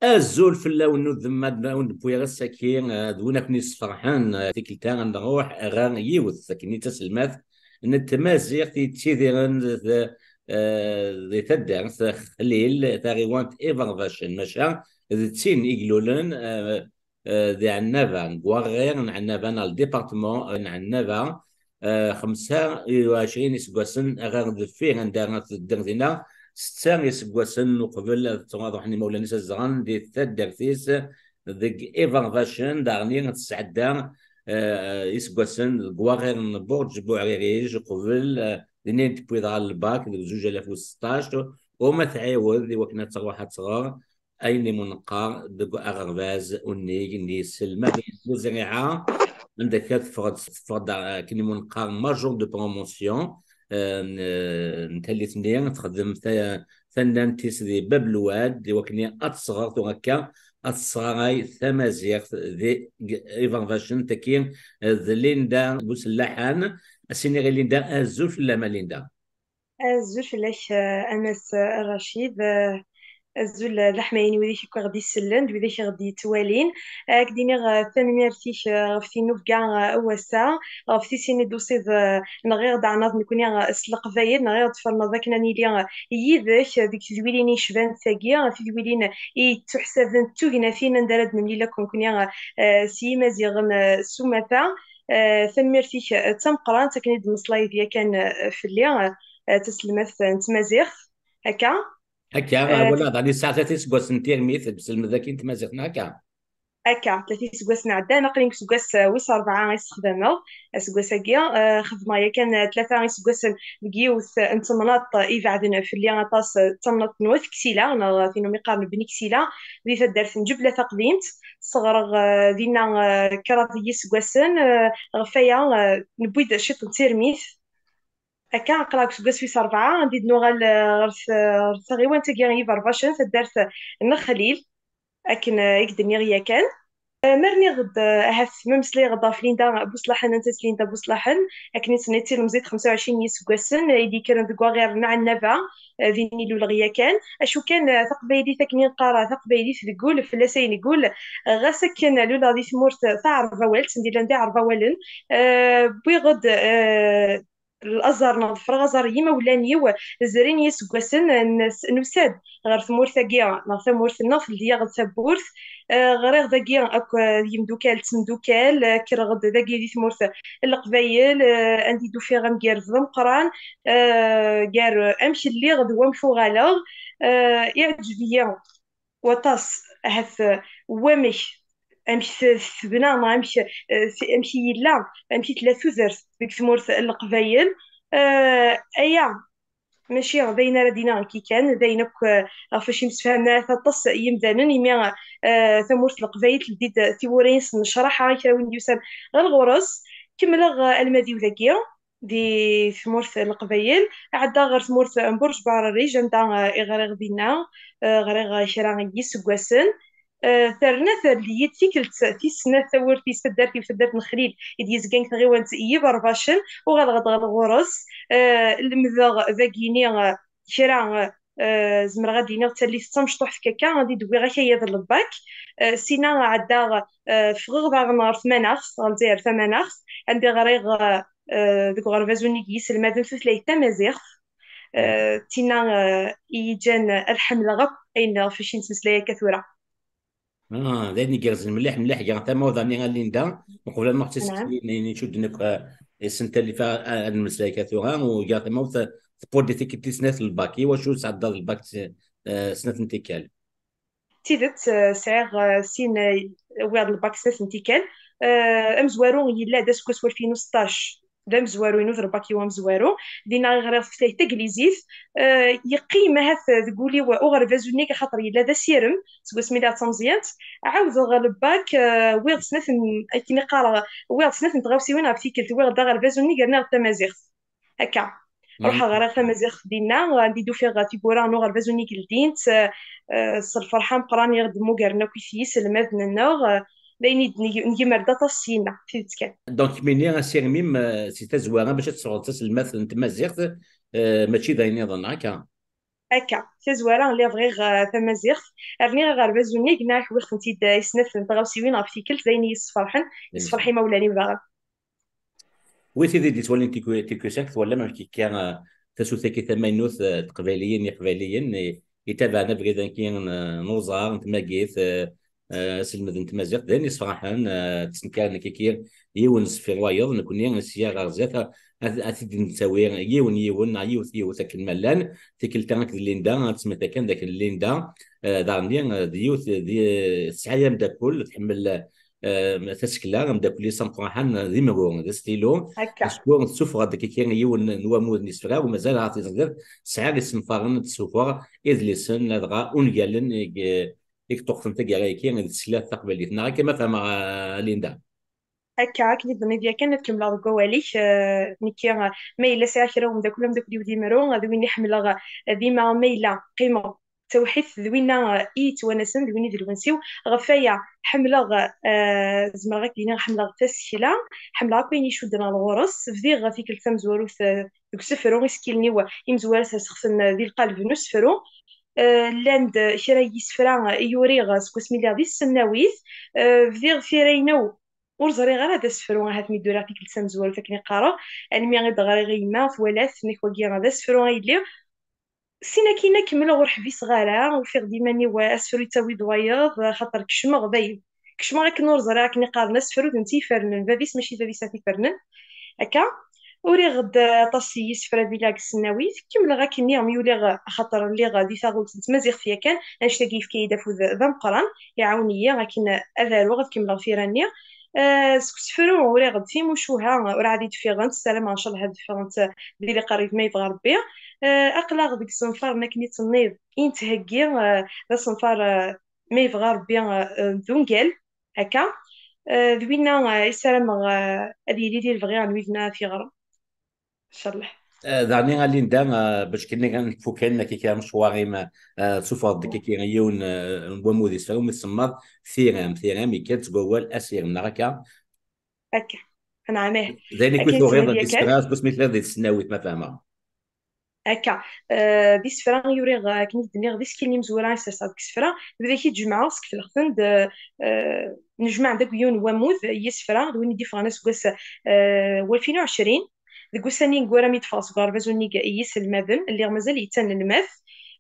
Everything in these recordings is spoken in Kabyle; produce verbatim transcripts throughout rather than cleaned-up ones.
Azul fell-awen, nudem ad wen-d-wwiɣ ass-agi, eh, d win akken yesferḥen, eh, tikkelt-a ad nruḥ ɣer yiwet akken i d taselmadt n tmaziɣt yettidiren d, eh, di taddart Xlil, taɣiwant Iberbacen, maca d tin igellulen, eh, eh, di Ɛennaba, deg waɣir n Ɛennaba, neɣ le département n Ɛennaba, eh, xemsa u ɛecrin iseggasen ɣer deffir, anda ara tedder dinna setta iseggasen uqbel ad, ad ruḥen imawlan-is ad ẓren di taddart-is deg Iberbacen, daɣen ad tesɛedda, eh, iseggasen deg waɣir n Burǧ Buɛririǧ uqbel, eh, dinna i d-tewwi dɣa lbak deg zuǧ alaf u seṭṭac, uma tɛiwed i wakken ad truḥ ad tɣer ayen i mu neqqar deg aɣerbaz unnig n yiselmaden n zzriɛa, anda akka teffeɣ-d, teffeɣ-d akken i mu neqqar major de promotion, eh, n, n tallit-nni, texdem ta-, tannant-is di Bab Lwad, i wakken ad tesɣer tura akka, ad tesɣaray tamaziɣt di Iberbacen. Taki, eh, d Linda Busellaḥan. Ad s-iniɣ i Linda, azul fell-am a Linda. Azul fell-ak, eh, a Mass, eh, Racid. Eh, azul, eh, d leḥmayen i widak akk i ɣ-d-isellen, d widak i ɣ-d-yettwalin. Eh, ad k-d-iniɣ, eh, tanemmirt-ik, eh, ɣef tinnubga, eh, n wass-a, ɣef tisin i d-tusiḍ, eh, neɣ i ɣ-d-tɛannaḍ nekkni, eh, s Leqbayel, neɣ i ɣ-d-tferneḍ akken ad nili, eh, yid-k, eh, deg tedwilin yecban tagi, eh, tidwilin i yettuḥsaben d tugnatin anda ara d-nemlil akk nekkni, eh, s Yimaziɣen, eh, s umata. Eh, tanemmirt-ik, eh, d tameqqrant akken i d-tmeslayeḍ yakan, eh, fell-i, eh, taselmadt n tmaziɣt, akka. Akka, eh, wala, daɣen yesɛa tlata iseggasen n tirmit deg uselmed-agi n tmaziɣt, neɣ akka? Akka, tlata iseggasen ɛeddan, aql-i deg useggas, eh, wis rebɛa i sexdameɣ, aseggas-agi, eh, xedmeɣ yakan, eh, tlata iseggasen deg yiwet, eh, n temnaḍt, eh, ibeɛden fell-i aṭas, eh, d tamnaḍt n Wat Ksila, neɣ tin umi qqaren Bni Ksila, di taddart n Ǧebla Taqdimt. Sɣereɣ, eh, dinna, eh, kraḍ n yiseggasen, eh, ɣef waya, eh, newwi-d ciṭ n tirmit. Akka, aql-aɣ deg useggas wis rebɛa, anda i d-nuɣal, eh, ɣer t-, ɣer tɣiwant-agi n Yiberbacen, taddart n Xlil, akken, eh, i k-d-nniɣ yakan. Eh, ma rniɣ-d, eh, ahat ma meslayeɣ-d ɣef Linda Buslaḥen, anta-tt Linda Buslaḥen? Akken i d-tenniḍ, d tilemẓit xemsa u ɛecrin n yiseggasen, eh, i d-yekkren deg waɣir n Ɛennaba, eh, din i luleɣ yakan. Acu kan, eh, taqbaylit akken i neqqar, eh, taqbaylit deg wul, fell-as ay neggul, eh, ɣas akken luleɣ di tmurt, eh, taɛerbawalt, anda i llan d iɛerbawalen, eh, wwiɣ-d, eh, aẓar neɣ ḍefreɣ aẓar n yimawlan-iw, zrin yiseggasen, n-, nusa-d ɣer tmurt-agi neɣ tamurt-nneɣ, teldi-yaɣ-d tawwurt. Eh, ɣriɣ dagi akk, eh, d yimdukal d temdukal, eh, kkreɣ-d dagi di tmurt n Leqbayel, eh, anda i d-ufiɣ amgired d ameqqran, eh, gar, eh, amek lliɣ d wamek uɣaleɣ. Eh, iɛǧeb-iyi waṭas, ahat, eh, wamek, amek t-, tebna, neɣ amek, eh, t-, amek i yella, amek i tella tudert deg tmurt n Leqbayel. Eh, aya mačči d ayen ara d-iniɣ nekki kan, d ayen akk, eh, ɣef wacu i msefhamen aṭas n yimdanen, imi, eh, tamurt n Leqbayel teldi-d tiwuri-ines n ccraḥa i kra win d-yusan ɣer ɣur-s. Kemmleɣ, eh, almad-iw dagi, di tmurt n Leqbayel, ɛeddaɣ ɣer tmurt n Burǧ Buɛririǧ, anda, eh, i ɣriɣ dinna, eh, ɣriɣ, eh, kra n yiseggasen. Eh, terna terli-yi-d tikkelt tis snat tawwurt-is, taddart-iw, taddart n Xlil, i d-yezgan deg tɣiwant n Yiberbacen, uɣaleɣ-d ɣer ɣur-s, eh, lemdeɣ dagini, eh, kra, eh, zemreɣ ad d-iniɣ d tallit d tamecṭuḥt akka, anda i d-wwiɣ akayad n lbak. Eh, sina ɛeddaɣ, eh, ffɣeɣ daɣen ɣer tmanaɣt, ɣer Lezzayer tamaneɣt, anda i ɣriɣ, eh, eh, deg uɣerbaz unnig n yiselmaden tutlayt tamaziɣt. Eh, d tinna, eh, i yi-ǧǧan ad ḥemmleɣ akk ayen ɣef wacu i nettmeslay akka tura. Ah, d ayen igerrzen mliḥ, mliḥ, gar tamawt-nni a Linda, uqbel ad nruḥ s Naɛam. Tisekkilin-nni icudden akk, eh, isental ifa, eh, ad nmeslay akka tura, u gar tamawt, eh, tewwiḍ-d tikkelt tis snat n lbak. Iwacu tesɛeddaḍ lbak s-, eh, snat n tikkal? D tidet, eh, sɛiɣ, eh, sin, eh, wwiɣ-d lbak snat n tikkal. Eh, amezwaru yella-d aseggas n walfin u seṭṭac, d amezwaru-inu, d lbak-iw amezwaru. Dinna i ɣriɣ tutlayt taglizit. Eh, yeqqim ahat deg wul-iw uɣerbaz unnig, axaṭer yella d asirem seg wasmi lliɣ d tameẓyant. Ɛawdeɣ lbak, eh, wwiɣ-d snat n, akken i qqareɣ, wwiɣ-d snat n tɣawsiwin ɣef tikkelt. Wwiɣ-d aɣerbaz unnig, rniɣ-d tamaziɣt. Akka. Ruḥeɣ ɣriɣ tamaziɣt dinna, anda i d-ufiɣ tiwwura n uɣerbaz unnig ldint, eh, eh, s lferḥ ameqqran i ɣ-d-mmugren akkit yiselmaden-nneɣ, eh, d ayen i d-, neg-, ngemmer-d aṭas syenna, tidet kan. Donc, kemmini asirem-im, eh, si tazwara bac ad tesɛuḍ taselmadt n tmaziɣt, eh, mačči d ayen iḍen, akka? Akka, tazwara lliɣ bɣiɣ eh, tamaziɣt. Rniɣ aɣerbaz unnig, neɣ ḥwiɣ-tent-id eh, i snat n tɣawsiwin ɣef tikkelt, d ayen i yi-yessefraḥen, yessefraḥ imawlan-iw daɣen. Wi tid i d-yettwalin tiku- tikwisa, twalam amek akka eh, tasut-agi tamaynut eh, n teqbayliyin, iqbayliyen i- itabaɛen abrid-agi n eh, n uẓar, n tmagit, eh, eh, aselmed n tmaziɣt, d ayen yessefraḥen, eh, ttnekkaren kiki yiwen sfir wayeḍ, nekkni sya ɣer zdat, a- ad, ad t-id-nettawi yiwen yiwen, neɣ yiwet yiwet akken ma llan, tikkelt-a akked Linda, ad tsemmet akken d akken Linda, eh, daɣen eh, d yiwet, d, tesɛa ameddakel, tḥemmel eh, tasekla, ameddakel-is ameqqran d imru, d astilu, Akka. Acku tessufeɣ-d kiki yiwen n wamud n yisefra, u mazal ɣer tis zdat, sɛiɣ isenfaren ad d-tessufeɣ idlisen, ladɣa ungalen i i yeṭṭuqten taggara-agi d teslat taqbaylit. Neɣ akka ma fehmeɣ, a Linda? Akka, akken i d-tenniḍ yakan, ad kemmleɣ deg wawal-ik. Eh, nekki, eh, ma yella sɛiɣ kra n umeddakel, ameddakel-iw d imru, d win i ḥemmleɣ, eh, dima ma yella qqimeɣ d tawḥidt, d winna, eh, i yettwanasen, d win i d lwens-iw. Ɣef waya, ḥemmleɣ, eh, zemreɣ ad k-d-iniɣ, ḥemmleɣ tasekla, ḥemmleɣ akk ayen icudden ɣer ɣur-s. Bdiɣ tikkelt tamezwarut, eh, deg usefru, isekkilen-iw imezwura sexsen di lqaleb n usefru. Eh, llan-d kra n yisefra i uriɣ seg wasmi lliɣ di tesnawit. Eh, bdiɣ tira-inu, ur ẓriɣ ara d asefru, ahat mi d-uriɣ tikkelt tamezwarut akken i qqareɣ, almi i d-ɣriɣ i yemma, twala-t, tenna-k wagi d asefru ay lliɣ. Sin akkin ad kemmleɣ ur ḥbiseɣ ara, ufiɣ-d iman-iw asefru yettawi-d wayeḍ, axaṭer kecmeɣ dayen. Kecmeɣ akken ur ẓriɣ akken i qqaren asefru d netta ifernen, bab-is mačči bab-is ara t-ifernen. Akka, uriɣ-d aṭas n yisefra di lɛeg tesnawit, kemmleɣ akkenni mi uliɣ, axaṭer lliɣ di taɣult n tmaziɣt yakan, annect-agi yefka-yi-d afud d ameqqran, iɛawen-iyi akken ad aruɣ, ad kemmleɣ tira-nni. Eh, seg usefru uriɣ-d timucuha, ur ɛad i d-ffiɣent, ssarameɣ ncallah ad d-ffɣent di liqerrib ma yebɣa Rebbi. Eh, aql-aɣ deg isenfaren akken i d-tenniḍ i nettheggi, eh, d asenfar, eh, ma yebɣa Rebbi, eh, d ungal, akka. Eh, d winna, eh, i ssarameɣ, eh, ad yili di lebɣi n wid-nna ad t-yeɣren. Ncallah. Eh, daɣni a Linda, eh, bac kan ad nekfu kan akka kra mecwar-im, eh, tessufɣeḍ-d akka kra yiwen, eh, n wamud isefra umi tsemmaḍ Tiram, Tiram, yekka-d seg wawal asirem, neɣ akka? Akka, anɛam ih. D ayen i Akken kuy-tuɣiḍ tenniḍ d yakan. Isefra, seg wasmi telliḍ di tesnawit, ma fehmeɣ. Akka, eh, d isefra i uriɣ, eh, akken i d-nniɣ, d isekkilen imezwura i serseɣ deg isefra, d widak i d-jemɛeɣ, skefleɣ-ten-d, eh, nejmeɛ-d akk yiwen n wamud n yisefra, d win i d-iffɣen aseggas, eh, walfin u ɛecrin, deg ussan ineggura mi d-ffɣeɣ seg uɣerbaz unnig n yiselmaden, lliɣ mazal yettanelmat.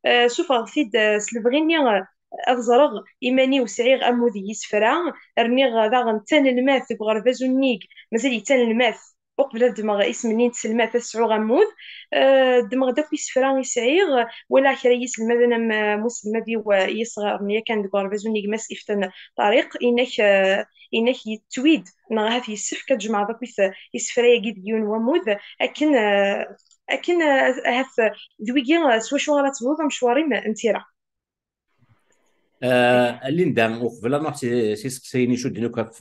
Eh, sufɣeɣ-t-id, eh, s lebɣi-nni, eh, ad ẓreɣ iman-iw sɛiɣ ammud n yisefra, rniɣ daɣen d tanelmadt deg uɣerbaz unnig, mazal yettanelmat, uqbel ad ddmeɣ isem-nni n tselmadt ad sɛuɣ ammud. Eh, ddmeɣ-d akk isefra i sɛiɣ, walaɣ kra n yiselmaden am, am uselmad-iw, eh, i yesɣaren yakan deg uɣerbaz unnig, Mass Iftan Ṭariq, inak, eh, inak yettwi-d, neɣ ahat yessefk ad tjemɛeḍ akk is-, isefra-agi deg yiwen n wammud, akken, eh, akken, eh, ahat d wigi, eh, s wacu ara tebduḍ amecwar-im n tira. Eh, Linda, uqbel ad nruḥ s, s iseqsiyen icudden akk ɣef,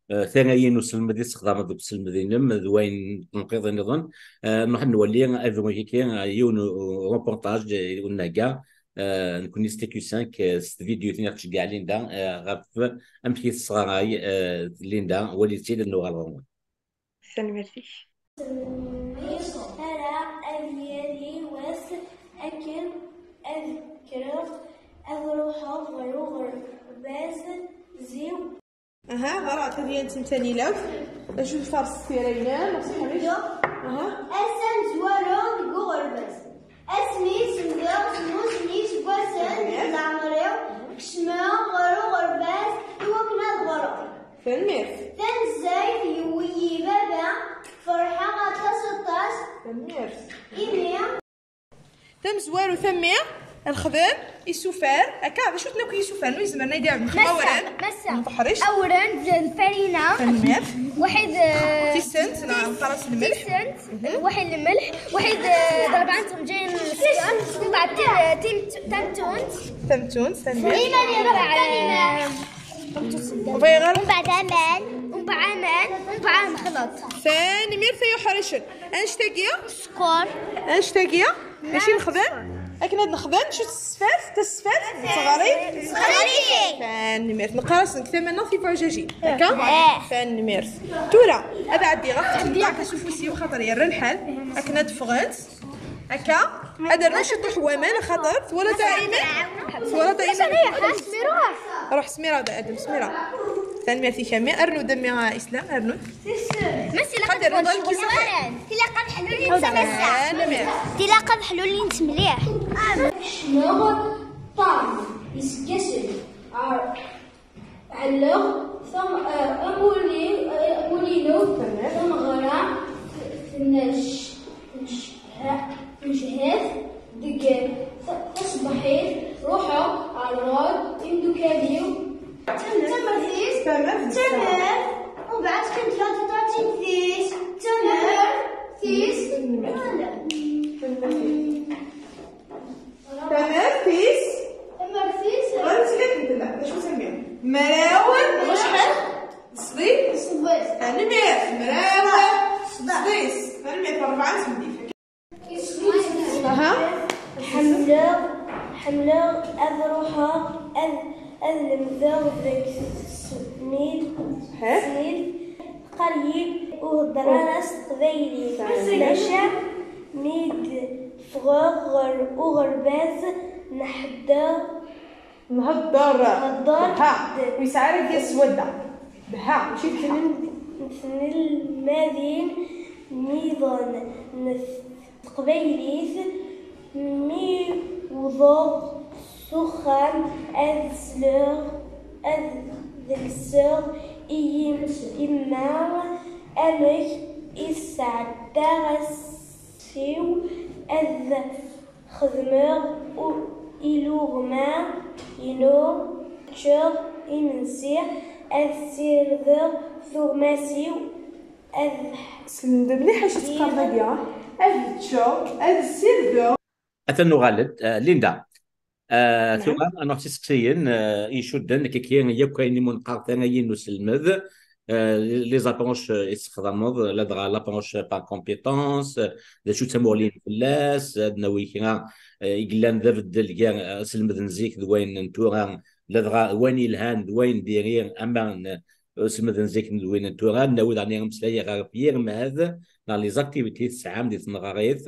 eh, tanayin n uselmed i tessexdameḍ deg uselmed-inem, d wayen n tneqqiḍ nniḍen, eh, nruḥ ad nwali abrid-agi, eh, yiwen u, u reportage, eh, unnaga, eh, nekkni s T Q cinq, eh, s tvidyut-nni i ɣ-tceggeɛ Linda, eh, ɣef amek i tesɣaray, eh, Linda, walit-tt-id ad nuɣal ɣur-wen. Tanemmirt-ik. Ara ad yali wass akken ad kkreɣ ad ruḥeɣ ɣer uɣerbaz ziw. Aha, ɣer Ɛeṭṭidiya n Temtanilawt. Acu tfaṛes tira-inem? Aha. Ass amezwaru deg uɣerbaz. Asmi semdeɣ semmus n yiseggasen deg leɛmer-iw, kecmeɣ ɣer uɣerbaz i wakken ad ɣreɣ. Tanemmirt. Tanezzayt, yewwi-yi baba, ferḥeɣ aṭas, aṭas. Tanemmirt. Imi. Tamezwarut, a mmi, nexdem isufar. Akka, d acu-ten akk yisufar-nni izemren ad d-iɛedden? Massa, awren. Massa. N teḥrict. Awren d lfarina. Tanemmirt. Waḥid, eh, tisent, neɣ neqqar-as lmelḥ. Tisent. Mhm. Waḥid lmelḥ. Waḥid, eh, d rebɛa n tɣenǧayin n sskeṛ. Mbeɛd ta-, eh, tim-, tamtunt. Tamtunt, tanemmirt. Mbeɛd, eh, mbeɛd aman. Mbeɛd aman. Mbeɛd aman. Xlaṭ. Tanemmirt ay uḥricen. Annect-agi? Sskeṛ. Annect-agi? Acu nexdem? Akken ad nexdem, acu tesfart? Tasfart n tɣari? Tɣari. Tanemmirt. Neqqar-asen deg tama-nneɣ tibuɛjajin. Akka? Eh. Tanemmirt. Tura, ad ɛeddiɣ ad xedmeɣ s ufus-iw, xaṭer yerra lḥal. Akken ad ffɣent. هكا. هذا رنا شي طيح وامان خاطر ولا دائما، ولا دائما. روح سميرة، هذا ادم سميرة. ثاني ميرتي كامي ارنو دمي اسلام ارنو. ماشي لا قدر نضل كي سميرة. تلاقى بحلول انت مليح. تلاقى بحلول انت مليح. شنو طعم يسقسم؟ عار علق ثم أمولي أمولينو ثم غرا. تنش تنشهات دقال تصبحي روحو. عرض اندوكاليو تمرثيس تمرثيس. وبعد كنت لا تطاطي فيس تمرثيس. تمرثيس. تمرثيس. غير نسيت نتلا. اش نسميها؟ مراور. واش حال؟ صديق. صديق. تنمير. مراور. صديق. تنمير. أربعة سمديفة. أها. حملة. حملة. أذ روحها. أذ أذ لمذر ذك سنين. ها؟ سنين. قريب وهضرة راس قبايلي. ماشا ميد فغر غر وغرباز نحدر. نهضر. نهضر. ها. ويسعى راه ديال السوده. بها. ماشي بها. نتنل مادين نيضن نث تقبايليت. مي وضغ سخان أذ سلغ أذ ذكسغ إيم إما أمك إسعداغ أسيو أذ خدمغ إلوغما إنو تشغ إمنسي أذ سيردغ ثوماسيو أذ سلم مليح اش تذكر ديالها. أذ تشغ أذ سيردغ. Atan nuɣal-d, eh, Linda. Eh, tura ad nruḥ s iseqsiyen, eh, icudden kiki yakk ayen i mu neqqar tanayin n uselmed, eh, les approches, eh, i tessexdameḍ, ladɣa l'approche par compétence, eh, d acu d tamuɣli-inem fell-as, ad nawi kra, eh, i yellan d abeddel gar, eh, aselmed n zik d wayen n tura, ladɣa wayen yelhan d wayen diri, ama n uselmed n zik d win n tura, nawi daɣen ameslay ɣef yirmad neɣ les activités tesɛam di tneɣrit,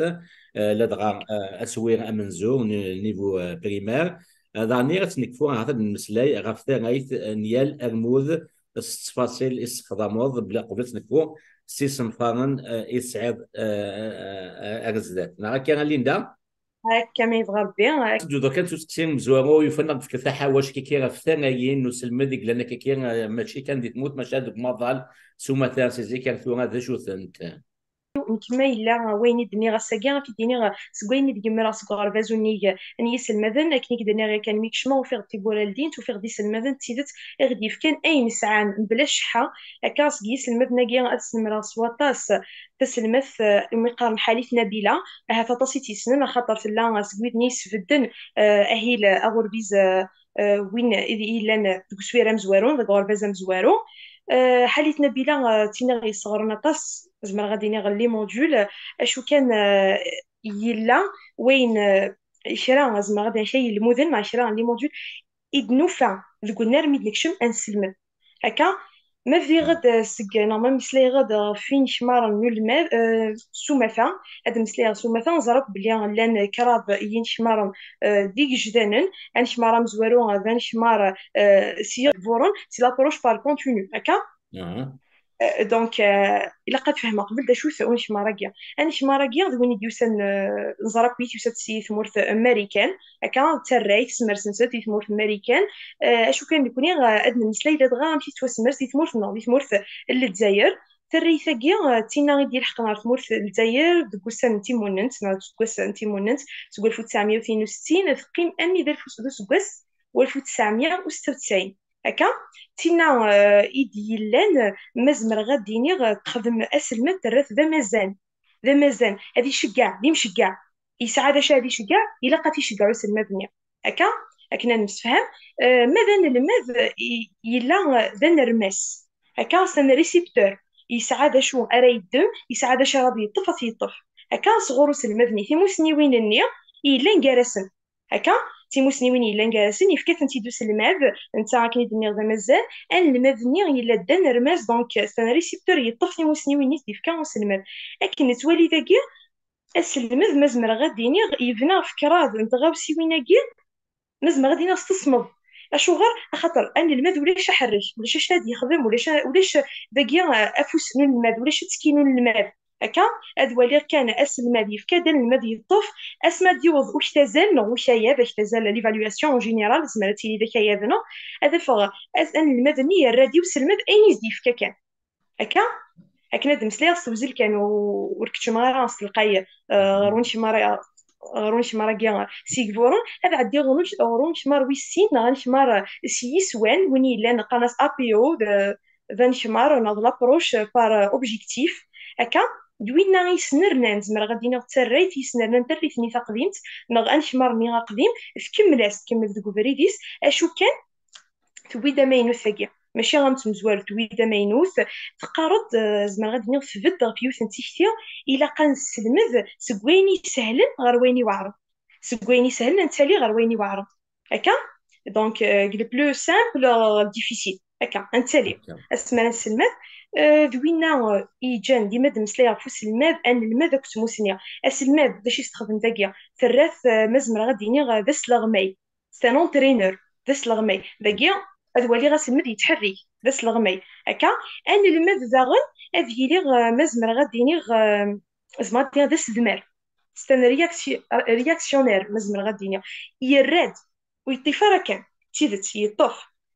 eh, ladɣa, eh, aswir amenzu n niveau, eh, primaire. Eh, daɣen ad tt-nekfu, ahat ad nemmeslay ɣef tarrayt, eh, n yal armud s ttfaṣil i tessexdameḍ, bla qbel ad tt-nekfu s isenfaren, eh, i tesɛiḍ, eh, eh, eh, ar zdat. Neɣ akka, a Linda? Akka ma yebɣa Rebbi. Ak-, Ǧudo kan s useqsi amezwaru, yufan ad d-tefkeḍ taḥawact kiki ɣef tanayin n uselmed i yellan akkaki, eh, mačči kan di tmurt, maca deg umaḍal s umata, si zik ar tura, d acu-tent? Nekk ma yella wayen i d-nniɣ ass-agi, ad t-id-iniɣ seg wayen i d-gemreɣ seg uɣerbaz unnig n yiselmaden, akken i k-d-nniɣ yakan mi kecmeɣ, ufiɣ-d tiwwura ldint, ufiɣ-d iselmaden d tidet i ɣ-d-yefkan ayen sɛan mebla cceḥḥa. Akka seg yiselmaden-agi ad snemreɣ s waṭas taselmadt, eh, umi qqaren Ḥalit Nabila, ahat aṭas i tt-yessnen, axaṭer tella, eh, seg widen i yesbedden, eh, ahil, eh, aɣurbiz, eh, eh, win i d-, yellan deg uswir amezwaru, deg uɣerbaz amezwaru. Eh, Ḥalit Nabila, eh, d tin i ɣ-yesseɣren aṭas, zemreɣ ad d-iniɣ les modules, acu kan, eh, yella wayen, eh, kra, zemreɣ ad d-iniɣ kra n yelmuden, neɣ kra n les modules i d-nufa deg unnar mi d-nekcem ad nesselmed. Akka, ma bdiɣ-d, eh, seg, neɣ ma meslayeɣ-d ɣef inekmaren n ulmad, eh, s umata, ad meslayeɣ s umata, neẓra akk belli llan kraḍ n yinekmaren, eh, d igejdanen, anekmar amezwaru, eh, d anekmar, eh, s yiɣburen, c'est l'approche par continu, akka? Aha. Eh, donc, eh, ilaq ad fehmeɣ qbel d acu-t unekmar-agi. Anekmar-agi d win i d-yusan, eh, neẓra akk-it, yusa-d si tmurt n Marikan, akka, d tarrayt, semres-nsent di tmurt n Marikan. Eh, acu kan nekni, eh, ad nemmeslay ladɣa amek i tettwasemres di tmurt-nneɣ, di tmurt n Lezzayer. Tarrayt-agi, eh, d tinna i d-ilḥeqen ɣer tmurt n Lezzayer deg wussan n timunent, neɣ deg useggas n timunent, seg walef u tesɛemya u tnin u settin, teqqim armi d alef u s-, d useggas walef u tesɛemya u setta u tesɛin. Akka, d tinna, eh, i d-yellan, eh, ma zemreɣ ad d-iniɣ, eh, texdem aselmad, terra-t d amazan. D amazan, ad iceggeɛ, d imceggeɛ. Yesɛa d acu ad iceggeɛ, ilaq ad t-iceggeɛ uselmad-nni. Akka, akken ad nemsefham, eh, ma d anelmad, eh, i-, yella, eh, d anermas. Akka, c'est un récepteur. Yesɛa d acu ara yeddem, yesɛa d acu ara d-yeṭṭef, ad t-yeṭṭef. Akka, sɣur uselmad-nni, timussniwin-nni i yellan gar-asen. Akka, timussniwin yellan gar-asen, yefka-tent-id uselmad, netta akken i d-nniɣ d amazan, anelmad-nni yella d anermas, donc c'est un récepteur, yeṭṭef timussniwin i s-d-yefka uselmad. Akken nettwali dagi, Aselmed, ma zemreɣ ad d-iniɣ, yebna ɣef kraḍ n tɣawsiwin-agi, ma zemreɣ ad d-iniɣ s tesmeḍ. Acuɣer? Axaṭer anelmad ulac aḥerrek, ulac acu ad yexdem, ulac, ulac dagi, eh, afus n unelmad, ulac attekki n unelmad. Akka, ad waliɣ kan aselmad yefka-d, anelmad yeṭṭef, asmi ad d-yaweḍ uktazal neɣ ukayad, aktazal, l'évaluation en général, tezmer ad tili d akayad, neɣ ad afeɣ as-, anelmad-nni yerra-d i uselmad ayen i s-d-yefka kan. Akka, akken ad d-meslayeɣ s tewzel kan, u-, ur keččmeɣ ara s telqay, eh, ɣer unekmar, ɣer unekmar-agi s Yigburen, ad ɛeddiɣ ɣer unek-, ɣer unekmar wis sin, neɣ anekmar s yiswan, win yellan qqaren-as A P O, d, d anekmar, neɣ d l'approche par objectif. Akka, d winna i yesnernan, zemreɣ ad d-iniɣ d tarrayt i yesnernan tarrayt-nni taqdimt, neɣ anekmar-nni aqdim, tkemmel-as, tkemmel deg ubrid-is, acu kan, tewwi-d amaynut tagi. Mačči am tmezwarut, tewwi-d amaynut, teqqar-d, eh, zemreɣ ad d-iniɣ, tbedd ɣef yiwet n tikti, ilaq ad nesselmed seg wayen isehlen ɣer wayen iweɛren. Seg wayen isehlen, ad nettali ɣer wayen iweɛren. Akka? Donc, euh, le plus simple, euh, le difficile. Akka, ad nettali. Akka. Asmi ara nesselmad, euh, d winna, euh, i yeǧǧan dima d-mmeslayeɣ ɣef uselmad, anelmad akked tmusni. Aselmad, d acu i s-texdem dagi? Terra-t, euh, ma zemreɣ ad d-iniɣ, euh, d asleɣmay. C'est un entraîneur, d asleɣmay. Dagi, ad waliɣ aselmed yettḥerrik, d asleɣmay. Akka, anelmad daɣen, ad yili, euh, ma zemreɣ ad d-iniɣ, euh, zemreɣ ad d-iniɣ d asedmar. C'est un réaction-, réactionnaire, ma zemreɣ ad d-iniɣ. Yerra-d, ur yeṭṭif ara kan, d tidet, yeṭṭef.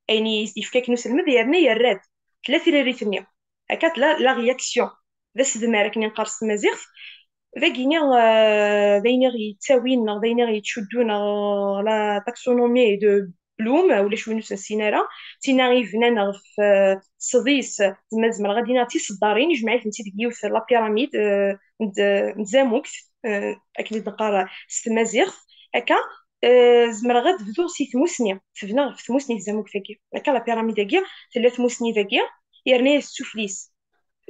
Ayen i s-d-yefka akken uselmed, yerna yerra-d. Tella tririt-nni. Akka tella la réaction. D asedmar akken i neqqar s tmaziɣt. D agini, euh, d ayen i ɣ-yettawin, neɣ d ayen i ɣ-yettcuddun, neɣ la taxonomie de Bloom, ulac win ur s-nessin ara. D tinna i yebnan ɣef, euh, sḍis, ma zemreɣ ad d-iniɣ d tiseddarin, ijmeɛ-itent-id deg yiwet la pyramide, euh, n t-, n tzamukt, euh, akken i d-neqqar s tmaziɣt. Akka, euh, zemreɣ ad bduɣ si tmusni, tebna ɣef tmusni tzamukt-agi. Akka, la pyramide-agi, tella tmusni dagi, yerna-yas suflis,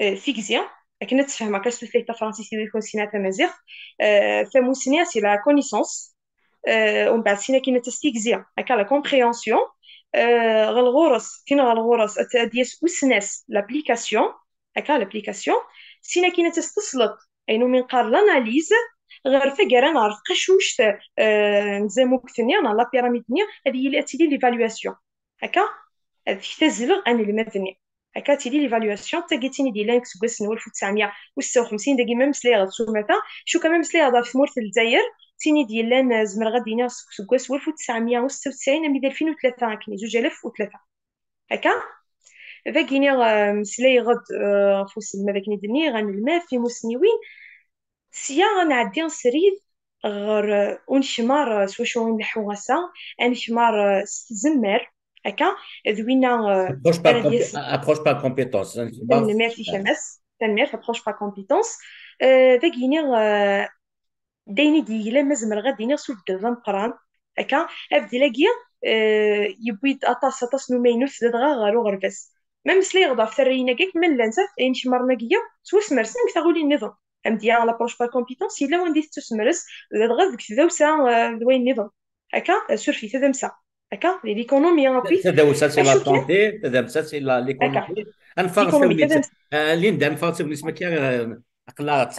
euh, tigzi, akken ad tfehmeɣ akka s tutlayt tafransist i wid ur nessin ara tamaziɣt. Euh, tamusni, c'est la connaissance. Euh, umbeɛd, sin akin ad tas tigzi, akka, la compréhension. Euh, ɣer ɣur-s, tin ɣer ɣur-s, ad, ad d-yas usnas, l'application, akka, l'application. Sin akin ad tas tesleḍt, ayen umi neqqar l'analyse. Ɣer taggara neɣ ɣer tqacuct, euh, n tzamukt-nni, neɣ la pyramide-nni, ad yili, ad tili l'évaluation. Akka, ad k-tazleɣ anelmad-nni. Akka tili l'évaluation, d tagi d tin i d-yellan deg useggas n walef u tesɛemya u setta u xemsin, dagi ma meslayeɣ ɣef sumata, cukka ma meslayeɣ ɣef tmurt n Lezzayer, d tin i d-yellan, eh, zemreɣ ad d-iniɣ seg useggas n walef u tesɛemya u setta u tesɛin armi d alfin u tlata, akken, zuǧ alaf u tlata. Akka, dagi iniɣ, eh, meslayeɣ-d, eh, ɣef uselmad, akken i d-nniɣ, anelmad, timusniwin, sya ad nɛeddi srid ɣer, eh, unekmar, eh, s wacu i nleḥḥu ass-a, anekmar, eh, s tzemmar, akka, d winna, eh, approche par ara d-yas-, compé-, approche par compétence. Tanemmirt-ik a Mass, tanemmirt, approche par compétence. Eh, dagi iniɣ, eh, d ayen i d-yeglan, ma zemreɣ ad d-iniɣ s ubdel d ameqqran, akka, abdel-agi, eh, yewwi-d aṭas, aṭas n umaynut ladɣa ɣer uɣerbaz. Ma meslayeɣ-d ɣef tarrayin-agi, akken ma llant, inekmaren-agi, ttwasmersen deg taɣulin nniḍen. Amedya, l'approche par compétence, yella wanda i tettusemres, ladɣa deg tdawsa, eh, d wayen nniḍen. Akka, eh, surfet, tadamsa. Akka, di l'économie, akkit. Tadawsa, c'est la santé, tadamsa, c'est la, l'économie. Ad neffeɣ ɣef tagnit. Eh, Linda, ad neffeɣ ɣef tagnit, ma akka, eh, aql-aɣ d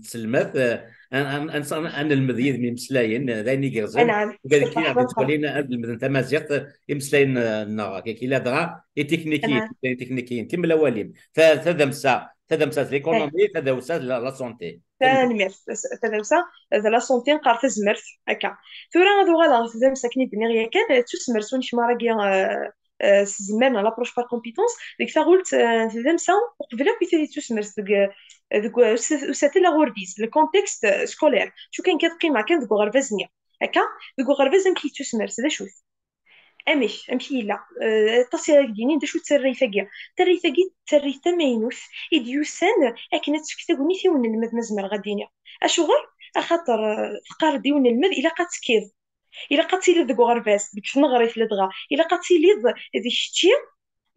tselmadt, eh, ad, ad, ad, ad nelmed yid-m imeslayen, eh, d ayen igerrzen. Anɛam. Ula d kra d-yettwalin ad lemden tamaziɣt, eh, imeslayen, eh, nneɣ, akka, ladɣa, i teknikiyin, imeslayen teknikiyin, timlawalin, ta-, tadamsa, tadamsa d l'économie, tadawsa d la, la santé. Tanemmirt, tas-, tadawsa d la santé, neqqar tazmert, akka. Tura ad uɣaleɣ ɣer tadamsa akken i d-nniɣ yakan, eh, tusmert unekmar-agi, eh, eh, s tzemmar neɣ l'approche par compétence, deg taɣult, eh, n tadamsa, uqbel akk i tili tusmert deg, eh, deg us-, usatel aɣurbiz, le contexte, eh, scolaire. Cu kan kad qqimeɣ kan deg uɣerbaz-nni. Akka, deg uɣerbaz amek i yettusmert, d acu-t? Amek, amek i yella? Eh, aṭas i ak-d-yinin d acu d tarrayt-agi. Tarrayt-agi d tarrayt tamaynut i d-yusan akken ad tefk tagnit i unelmad, ma zemreɣ ad d-iniɣ. Acuɣer? Axaṭer, eh, teqqar-d i unelmad, ilaq ad tekkiḍ. Ilaq ad tiliḍ deg uɣerbaz, deg tneɣrit ladɣa. Ilaq ad tiliḍ d kečči,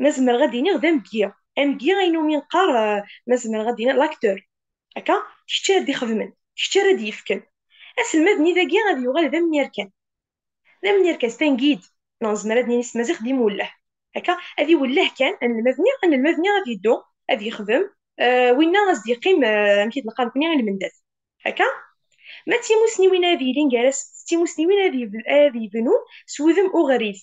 ma zemreɣ ad d-iniɣ, d amgi. Amgi, ayen umi neqqar, eh, ma zemreɣ ad d-iniɣ, l'acteur. Akka, kečč ara d-ixedmen, kečč ara d-yefken. Aselmad-nni dagi ad yuɣal d amnirkan. D amnirkan, c'est un guide. Neɣ nezmer ad nini s tmaziɣt d imwelleh. Akka, ad iwelleh kan anelmad-nni, anelmad-nni ad yeddu, ad yexdem, eh, winna ad s-d-yeqqim, eh, amek i d-neqqar nekkni, i lmendad. Akka? Ma d timusniwin ad yilin gar-asent d timusniwin ad yeb-, ad yebnun s wudem uɣrib.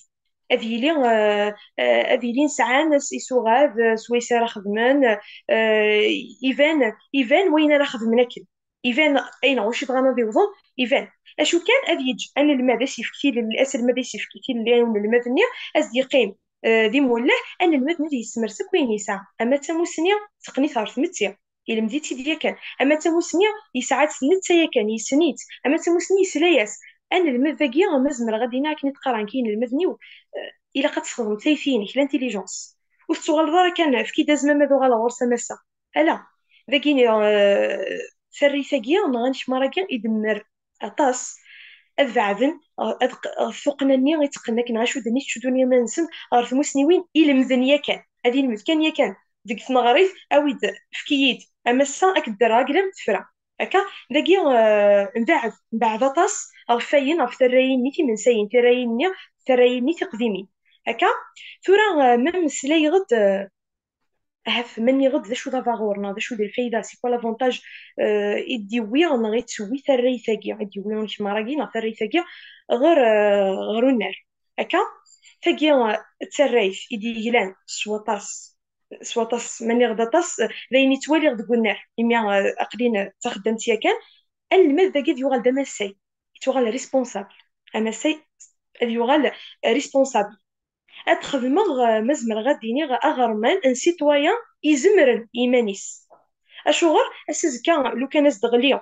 Ad yili, eh, eh, ad yilin sɛan as-, isuɣad, eh, s wayes ara xedmen, eh, iban, iban wayen ara xedmen akken. Iban ayen ɣer ucu bɣan ad iwḍen, iban. Acu kan, ad yeǧǧ anelmad ad s-yefk tilelli, aselmad ad s-yefk tilelli i unelmad-nni, ad s-d-yeqqim, eh, d imullah, anelmad-nni ad yessemres akk ayen yesɛa. Ama d tamusni, teqqen-it ɣer tmetti, ilemd-itt-id yakan. Ama d tamusni, yesɛa-tt netta yakan, yessen-itt. Ama d tamusni, yesla-yas. Anelmad dagi, ma zemreɣ ad d-iniɣ akken i d-qqaren kan inelmaden-iw, eh, ilaq ad tesxedmeḍ tayet-inek, l'intelligence. Ur tettuɣaleḍ ara kan, efk-iyi-d azmam ad uɣaleɣ ɣur-s a massa. Ala, dagi, eh, tarrayt-agi neɣ anekmar-agi idemmer aṭas, ad beɛden, eh, ad q-, ɣef tuqqna-nni iteqqen akken ɣacu d nit ttcuddun iman-nsen ɣer tmusniwin ilemden yakan, ad ilmed kan yakan deg tneɣrit, awi-d, efk-iyi-d, a massa, ad k-d-rreɣ aglam, tefra. Akka, dagi, eh, nbeɛd, nbeɛd aṭas ɣef wayen, ɣef tarrayin-nni timensayin, tarrayin-nni, tarrayin-nni tiqdimin. Akka, tura, eh, ma mmeslayeɣ-d, eh, ahat ma nniɣ-d d acu d abaɣur neɣ d acu d lfayda, c'est quoi l'avantage, eh, i d-iwwi neɣ i d-tewwi tarrayt-agi, i d-iwwi unekmar-agi neɣ tarrayt-agi ɣer, eh, ɣer unnar. Akka, tagi, eh, d tarrayt i d-yeglan s waṭas, s waṭas, ma nniɣ-d aṭas, eh, d ayen i ttwaliɣ deg unnar, imi, eh, aql-in d taxeddamt yakan, anelmad dagi ad yuɣal d amasay, yettwaɣal responsable. Amasay ad yuɣal responsable. Ad xedmeɣ, eh, ma zemreɣ ad d-iniɣ, aɣerman, un citoyen izemren i yiman-is. Acuɣer? Ass azekka, lukan as-d-ɣli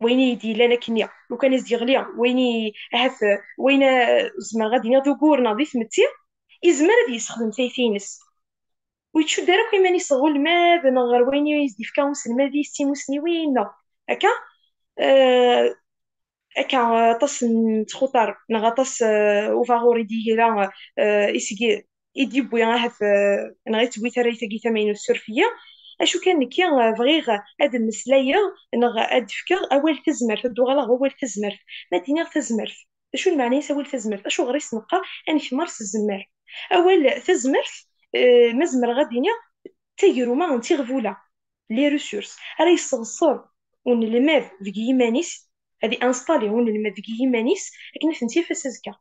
wayen i yi-d-yellan akkenni, lukan as-d-yeɣli wayen i, ahat, eh, wayen, eh, zemreɣ ad d-iniɣ d ugur neɣ di tmetti, izmer ad yessexdem tayet-ines. Ur yettcuddu ara akk iman-is ɣer ulmad neɣ ɣer wayen i as-d-yefka uselmad-is d timusniwin, neɣ akka. Eh, akka, aṭas n txutar neɣ aṭas, eh, ubaɣur i d-yegra, eh, i seg i d-yewwi ahat, eh, neɣ i d-tewwi tarrayt-agi tamaynut, suref-iyi. Acu kan, nekki, eh, bɣiɣ ad mmeslayeɣ neɣ ad d-fkeɣ awal tazmert, ad d-uɣaleɣ awal tazmert. Ma d-iniɣ tazmert, d acu n lmeɛna-is awal tazmert? Acuɣer i s-neqqar anekmar s tzemmar? Awal tazmert, eh, ma zemreɣ ad d-iniɣ, d tagruma n tiɣbula, les ressources, ara yesseɣser unelmad deg yiman-is, ad i-installer unelmad deg yiman-is akken ad tent-yaf ass azekka.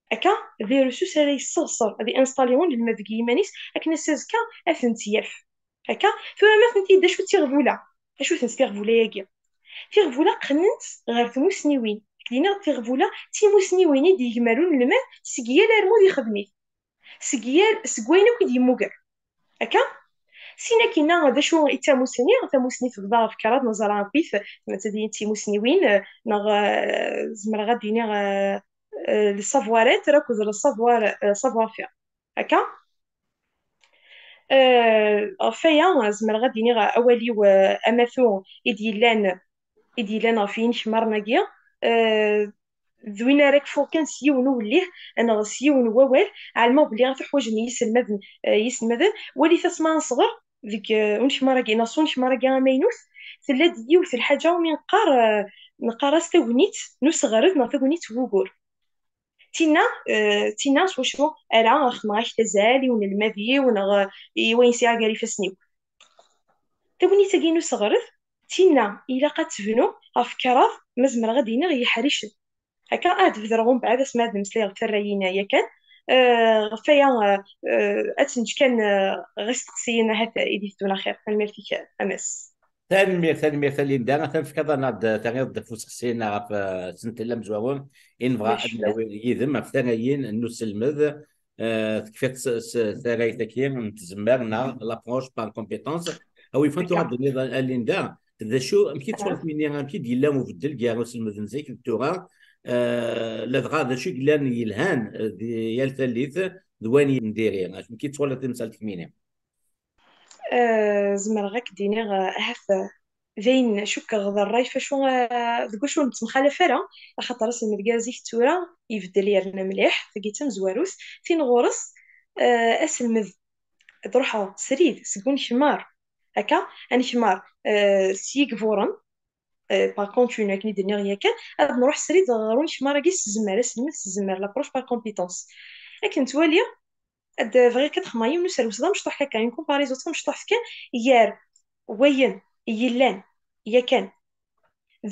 Akka, les ressources ara yesseɣser, ad i-installer unelmad deg yiman-is akken ass azekka ad tent-yaf. Akka, tura ma tent-id, d acu d tiɣbula? Acu-tent tiɣbula-agi? Tiɣbula qqnent ɣer tmusniwin. Dina tiɣbula d timusniwin i d-yegmer unelmad seg yal armud ixdem-it. Seg yal, seg wayen akk i d-yemmuger. Akka? Sin akkinna, d acu i d tamusni? Tamusni tebḍa ɣef kraḍ, neẓra akk-it, ma d timusniwin, eh, neɣ, eh, zemreɣ ad d-iniɣ, eh, eh, le savoir-être akked le savoir, eh, savoir-faire. Akka? Eh, ɣef waya, zemreɣ ad d-iniɣ awal-iw, eh, amatu i d-yellan, i d-yellan ɣef yinekmaren-agi, eh, d win ara kfuɣ kan s yiwen uwellih neɣ s yiwen n wawal, ɛelmeɣ belli ad tuḥwaǧem yiselmaden, eh, yiselmaden. Walit asma nesɣer deg, eh, unekmar-agi, neɣ s unekmar-agi amaynut, tella-d yiwet lḥaǧa umi neqqar, eh, neqqar-as tagnit n useɣred neɣ tagnit n wugur. Tinna, eh, tinna s wacu ara xedmeɣ akk tazal i unelmad-iw neɣ, eh, i wayen sɛiɣ gar ifassen-iw. Tagnit-agi n useɣred, tinna ilaq ad tebnu ɣef kraḍ, ma zemreɣ ad d-iniɣ, yiḥricen. Akka ad bedreɣ umbeɛd asmi ad d-mmeslayeɣ ɣef tarrayin-a yakan. Eh, ɣef waya, eh, eh, ad tt-neǧǧ kan, eh, ɣer isteqsiyen ahat i d-iteddun axir. Tanemmirt-ik a Mass. Tanemmirt, tanemmirt a Linda. Atan tefkiḍ-aneɣ-d, terriḍ-d ɣef useqsi-nneɣ ɣef, eh, asentel amezwaru i nebɣa ad nawi yid-m ɣef tarrayin n uselmed. Eh, tekfiḍ s, s tarrayt-agi n tzemmar neɣ l'approche par compétence. Awi fan tura d-tenniḍ a Linda, d acu, amek i tettwaliḍ, amek i d-yella ubeddel gar uselmed n zik d tura, eh, ladɣa d acu i yellan yelhan, eh, di yal tallit d wayen n diri? Amek i tettwaliḍ timsal kemmini? Eh, zemreɣ ad k-d-iniɣ, eh, ahat, eh, d ayen cukkeɣ d ṛṛay f acu, eh, deg wacu ur nettemxalaf ara, axaṭer aselmed gar zik d tura ibeddel yerna mliḥ, tagi d tamezwarut. Tin ɣur-s, eh, aselmed ad ruḥeɣ srid seg unekmar, akka, anekmar, eh, s yigburen, eh, par contre, une, akken i d-nniɣ yakan, ad nruḥ srid ɣer unekmar-agi s tzemmar, aselmed s tzemmar, l'approche par compétence. Akken twali, ad bɣiɣ kan ad xedmeɣ yiwen n userwes d amecṭuḥ kan, une comparaison d tamecṭuḥt kan gar wayen yellan yakan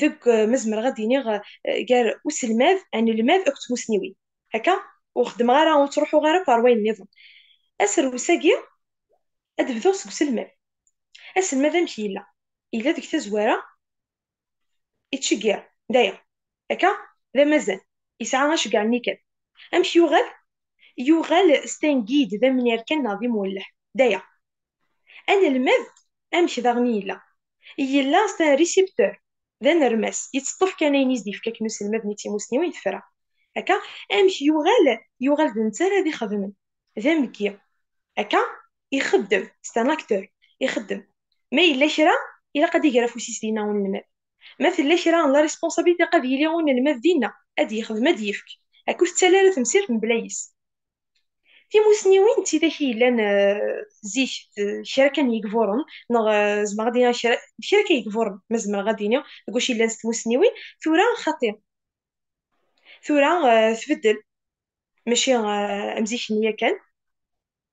deg, eh, ma zemreɣ ad d-iniɣ, eh, gar uselmad, anelmad akked tmusniwin. Akka, ur xeddmeɣ ara, ur ttruḥuɣ ara akk ɣer wayen nniḍen. Aserwes-agi, ad d-bduɣ seg uselmad. Aselmad amek yella? Yella deg tazwara, yettceggiɛ, d aya. Akka, d amazan, yesɛa aceggeɛ-nni kan. Amek yuɣal? Yuɣal c'est un guide, d amnir kan neɣ d imwelleḥ, d aya. Anelmad, amek daɣen yella? Yella c'est un récepteur, d anermas, yetteṭṭef kan ayen i s-d-yefka akken uselmad-nni d timusniwin tefra. Akka, amek yuɣal? Yuɣal d netta ara d-ixedmen, d ameggi. Akka, ixeddem, c'est un acteur, ixeddem. Ma yella kra, ilaq ad iger afus-is dinna unelmad. Ma tella kra n la responsabilité, ilaq ad yili unelmad dinna, ad yexdem, ad yefk. Akka ur tettali ara temsirt mebla yes. Timusniwin d tidak i yellan, eh, zik, d kra kan n yegburen, neɣ, eh, zemreɣ ad iniɣ kra, d kra kan n yegburen, ma zemreɣ ad iniɣ, deg wacu yellan s tmusniwin, tura xaṭi. Tura, eh, tbeddel, mačči, eh, am zik-nni yakan.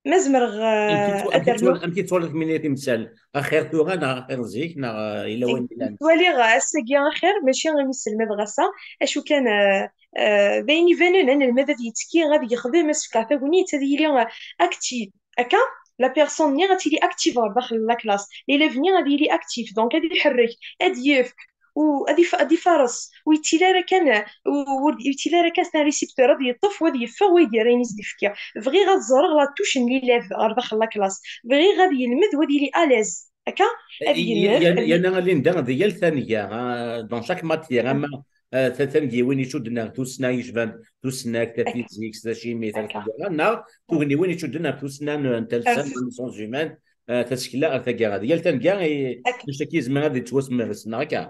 Ma zemreɣ, eh, amek i ad d-rnuɣ. Amek i tettwaliḍ kemmini timsal? Axir tura neɣ axir zik, neɣ, eh, yella wayen yellan? Ttwaliɣ ass-agi axir, mačči imi selmadeɣ ass-a, acu kan, eh, eh, d ayen ibanen, anelmad ad yettekki, ad yexdem, ad s-fkeɣ tagnit, ad yili, eh, actif. Akka, la personne-nni ad tili active ɣer daxel n la classe. L'élève-nni ad yili actif, donc ad iḥerrek, ad yefk, u ad if-, ad ifares, ur yettili ara kan, u, ur yettili ara kan s un récepteur, ad yeṭṭef, u ad yeffeɣ, u ad yerr ayen i s-d-yefka. Bɣiɣ ad ẓreɣ la touche n l'élève ɣer daxel la classe. Bɣiɣ ad yelmed, u ad yili à l'aise. Akka, ad yelmed, yan-, ad y- yana a Linda, di yal tanga, ah, dans chaque matière, ama, ah, ta-, tangiwin icudden ar tussna, yecban tusnakt, tafizikt, tacimit, ar taggara, neɣ tugniwin icudden ar tussna n, n talsa, n les sciences humaines, ah, tasekla ar taggara. Di yal tanga, i, anect-agi yezmer ad yettwasemres, neɣ akka?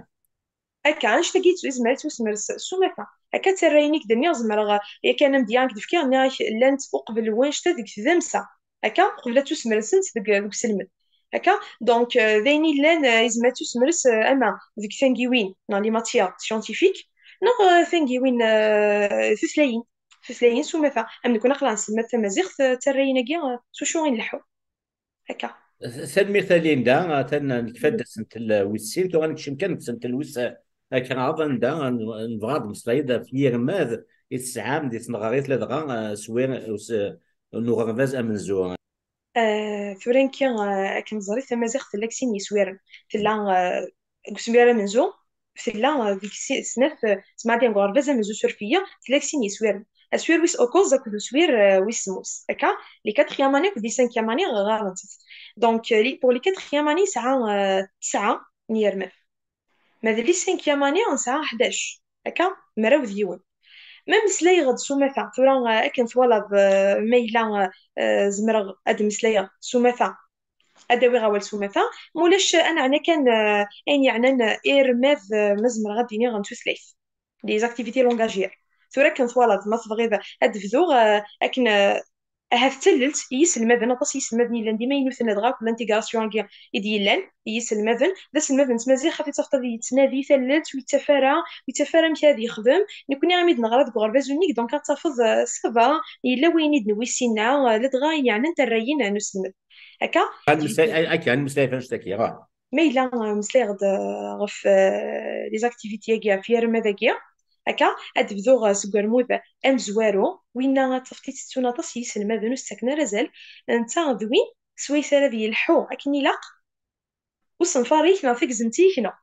Akka, anect-agi yezmer ad yettwasemres s umata. Akka d tarrayin i k-d-nniɣ, zemreɣ, yakan amedya i k-d-fkiɣ, nniɣ-ak llant uqbel wannect-a deg tdamsa. Akka, uqbel ad tusmelsent deg, deg uselmed. Akka, donc, euh, d ayen yellan, euh, yezmer ad tusmres, euh, ama deg tangiwin, neɣ les matières scientifiques, neɣ, euh, tangiwin, euh, tutlayin, tutlayin s umata. Am nekkni aql-aɣ nselmad tamaziɣt, euh, d tarrayin-agi, euh, s wacu i nleḥḥu. Akka. Tanemmirt a Linda, atan nekfa-d asentel wis sin, tura nekcem kan deg usentel wis, eh, kraḍ, anda n-, nebɣa ad meslayeḍ ɣef yirmad i tesɛam di tneɣrit ladɣa, eh, s wi-, s-, n uɣerbaz amenzu. Eh, tura nekki, eh, akken ẓriɣ, tamaziɣt tella deg sin yiswiren. Tella, eh, deg uswir amenzu, tella, eh, deg si-, snat, eh, semɛadi deg uɣerbaz amenzu surfiya, tella deg sin yiswiren. Aswir wis ukuẓ akked uswir, eh, wis semmus. Akka, les quatrième année akked les cinquième année ɣɣarent-t. Donc, eh, les, pour les quatrième année, yesɛa, eh, tesɛa n yirmad. Ma d les cinquième année, nesɛa ḥdac. Akka, mraw d yiwen. Ma meslayeɣ-d s umata, tura, eh, akken twalaḍ, eh, ma yella, eh, zemreɣ ad meslayeɣ s umata, ad awiɣ awal s umata, ma ulac, ad neɛna kan, eh, ayen yeɛnan, eh, irmad, eh, ma zemreɣ ad d-iniɣ, n tutlayt, les activités langagières. Tura akken twalaḍ, ma tebɣiḍ ad d-bduɣ, eh, akken, eh, ahat d tallelt i yiselmaden, aṭas n yiselmaden yellan d imaynuten, ladɣa akked l'intégration-agi i d-yellan i yiselmaden, d aselmad n tmaziɣt, xaṭi tafeḍ ad yettnadi tallelt, ur yettaf ara, ur yettaf ara amek ad yexdem. Nekni imi d-neɣra deg uɣerbaz unnig, donc ad tafeḍ, eh, ça va, yella wayen i d-newwi sinna, eh, ladɣa ayen yeɛnan tarrayin n uselmed. Akka, akka, ad nmeslay ɣef annect-agi, ɣa. Ma yella, eh, meslayeɣ-d, eh, ɣef, eh, les activités-agi, ɣef yirmad-agi, akka, ad d-bduɣ, eh, seg wermud amezwaru, winna ad tafeḍ itettun aṭas n yiselmaden ur s-ttaken ara azal, netta d win swayes ara d-yelḥu akken ilaq usenfar-ik neɣ tagzemt-ik neɣ.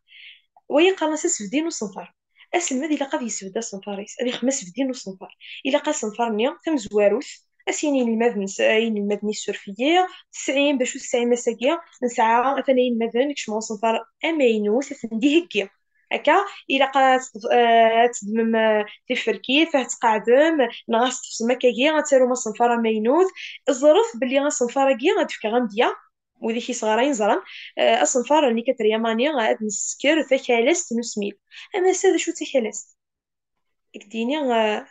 Waya qqaren-as asebdi n usenfar. Aselmad ilaq ad yesbedd asenfar-is, ad ixdem asebdi n usenfar. Ilaq asenfar-nni tamezwarut, ad s-yini inelmaden-is, eh, inelmaden-is surfiyi, tesɛim, d acu tesɛim ass-agi? Nesɛa atan inelmaden, kecmen usenfar amaynut, ad ten-d-iheggi. Akka, ilaq ad tḍ-, eh, ad teddmem, eh, tiferkit, ad tqeɛdem, neɣ ad teṭṭfem akkagi, ad tarum asenfar amaynut. Ẓret belli asenfar-agi ad d-fkeɣ amedya, wid i k-yesɣarayen ẓran, eh, asenfar n les quatrième année, eh, ad nessker takalast n usmil. Ama ass-a, d acu d takalast? Ad k-d-yini, eh,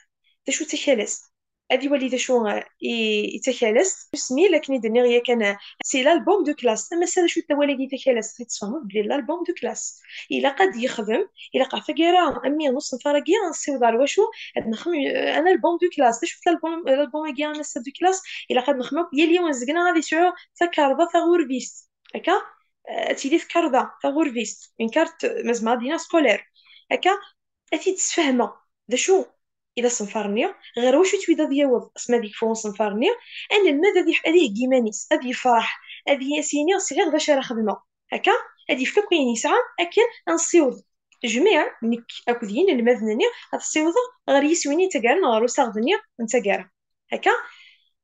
d acu d takalast? Ad iwali d acu, eh, i, i d takalast. Usmil, akken i d-nniɣ yakan, eh, c'est l'album de classe. Ama ass-a, d acu d awal-agi takalast? Ad tfehmeḍ belli l'album de classe. Ilaq ad d-yexdem, ilaq ɣef taggara, a mmi, n usenfar-agi, ad nessiweḍ ɣer wacu? Ad nexdem, eh, un album de classe. D acu-t l'album, l'album-agi, un essai de classe? Ilaq ad nexdem akk, yal yiwen seg-neɣ ad yesɛu takarḍa taɣurbizt. Akka? ad tili tkarḍa taɣurbizt, une carte, ma zemreɣ ad iniɣ, scolaire. Akka, ad t-id-sfehmeɣ d acu i d asenfar-nni, ɣer wacu-t wid ad yaweḍ asmi ad yekfu usenfar-nni. Anelmad ad iḥ-, ad iheggi iman-is, ad yefreḥ, ad as-yini sɛiɣ d acu ara xedmeɣ. Akka, ad yefk akk ayen yesɛa akken ad nessiweḍ jmiɛ, nekk akked yinelmaden-nni, ad ssiwḍeɣ ɣer yiswi-nni n taggara neɣ ɣer usaɣed-nni n taggara. Akka,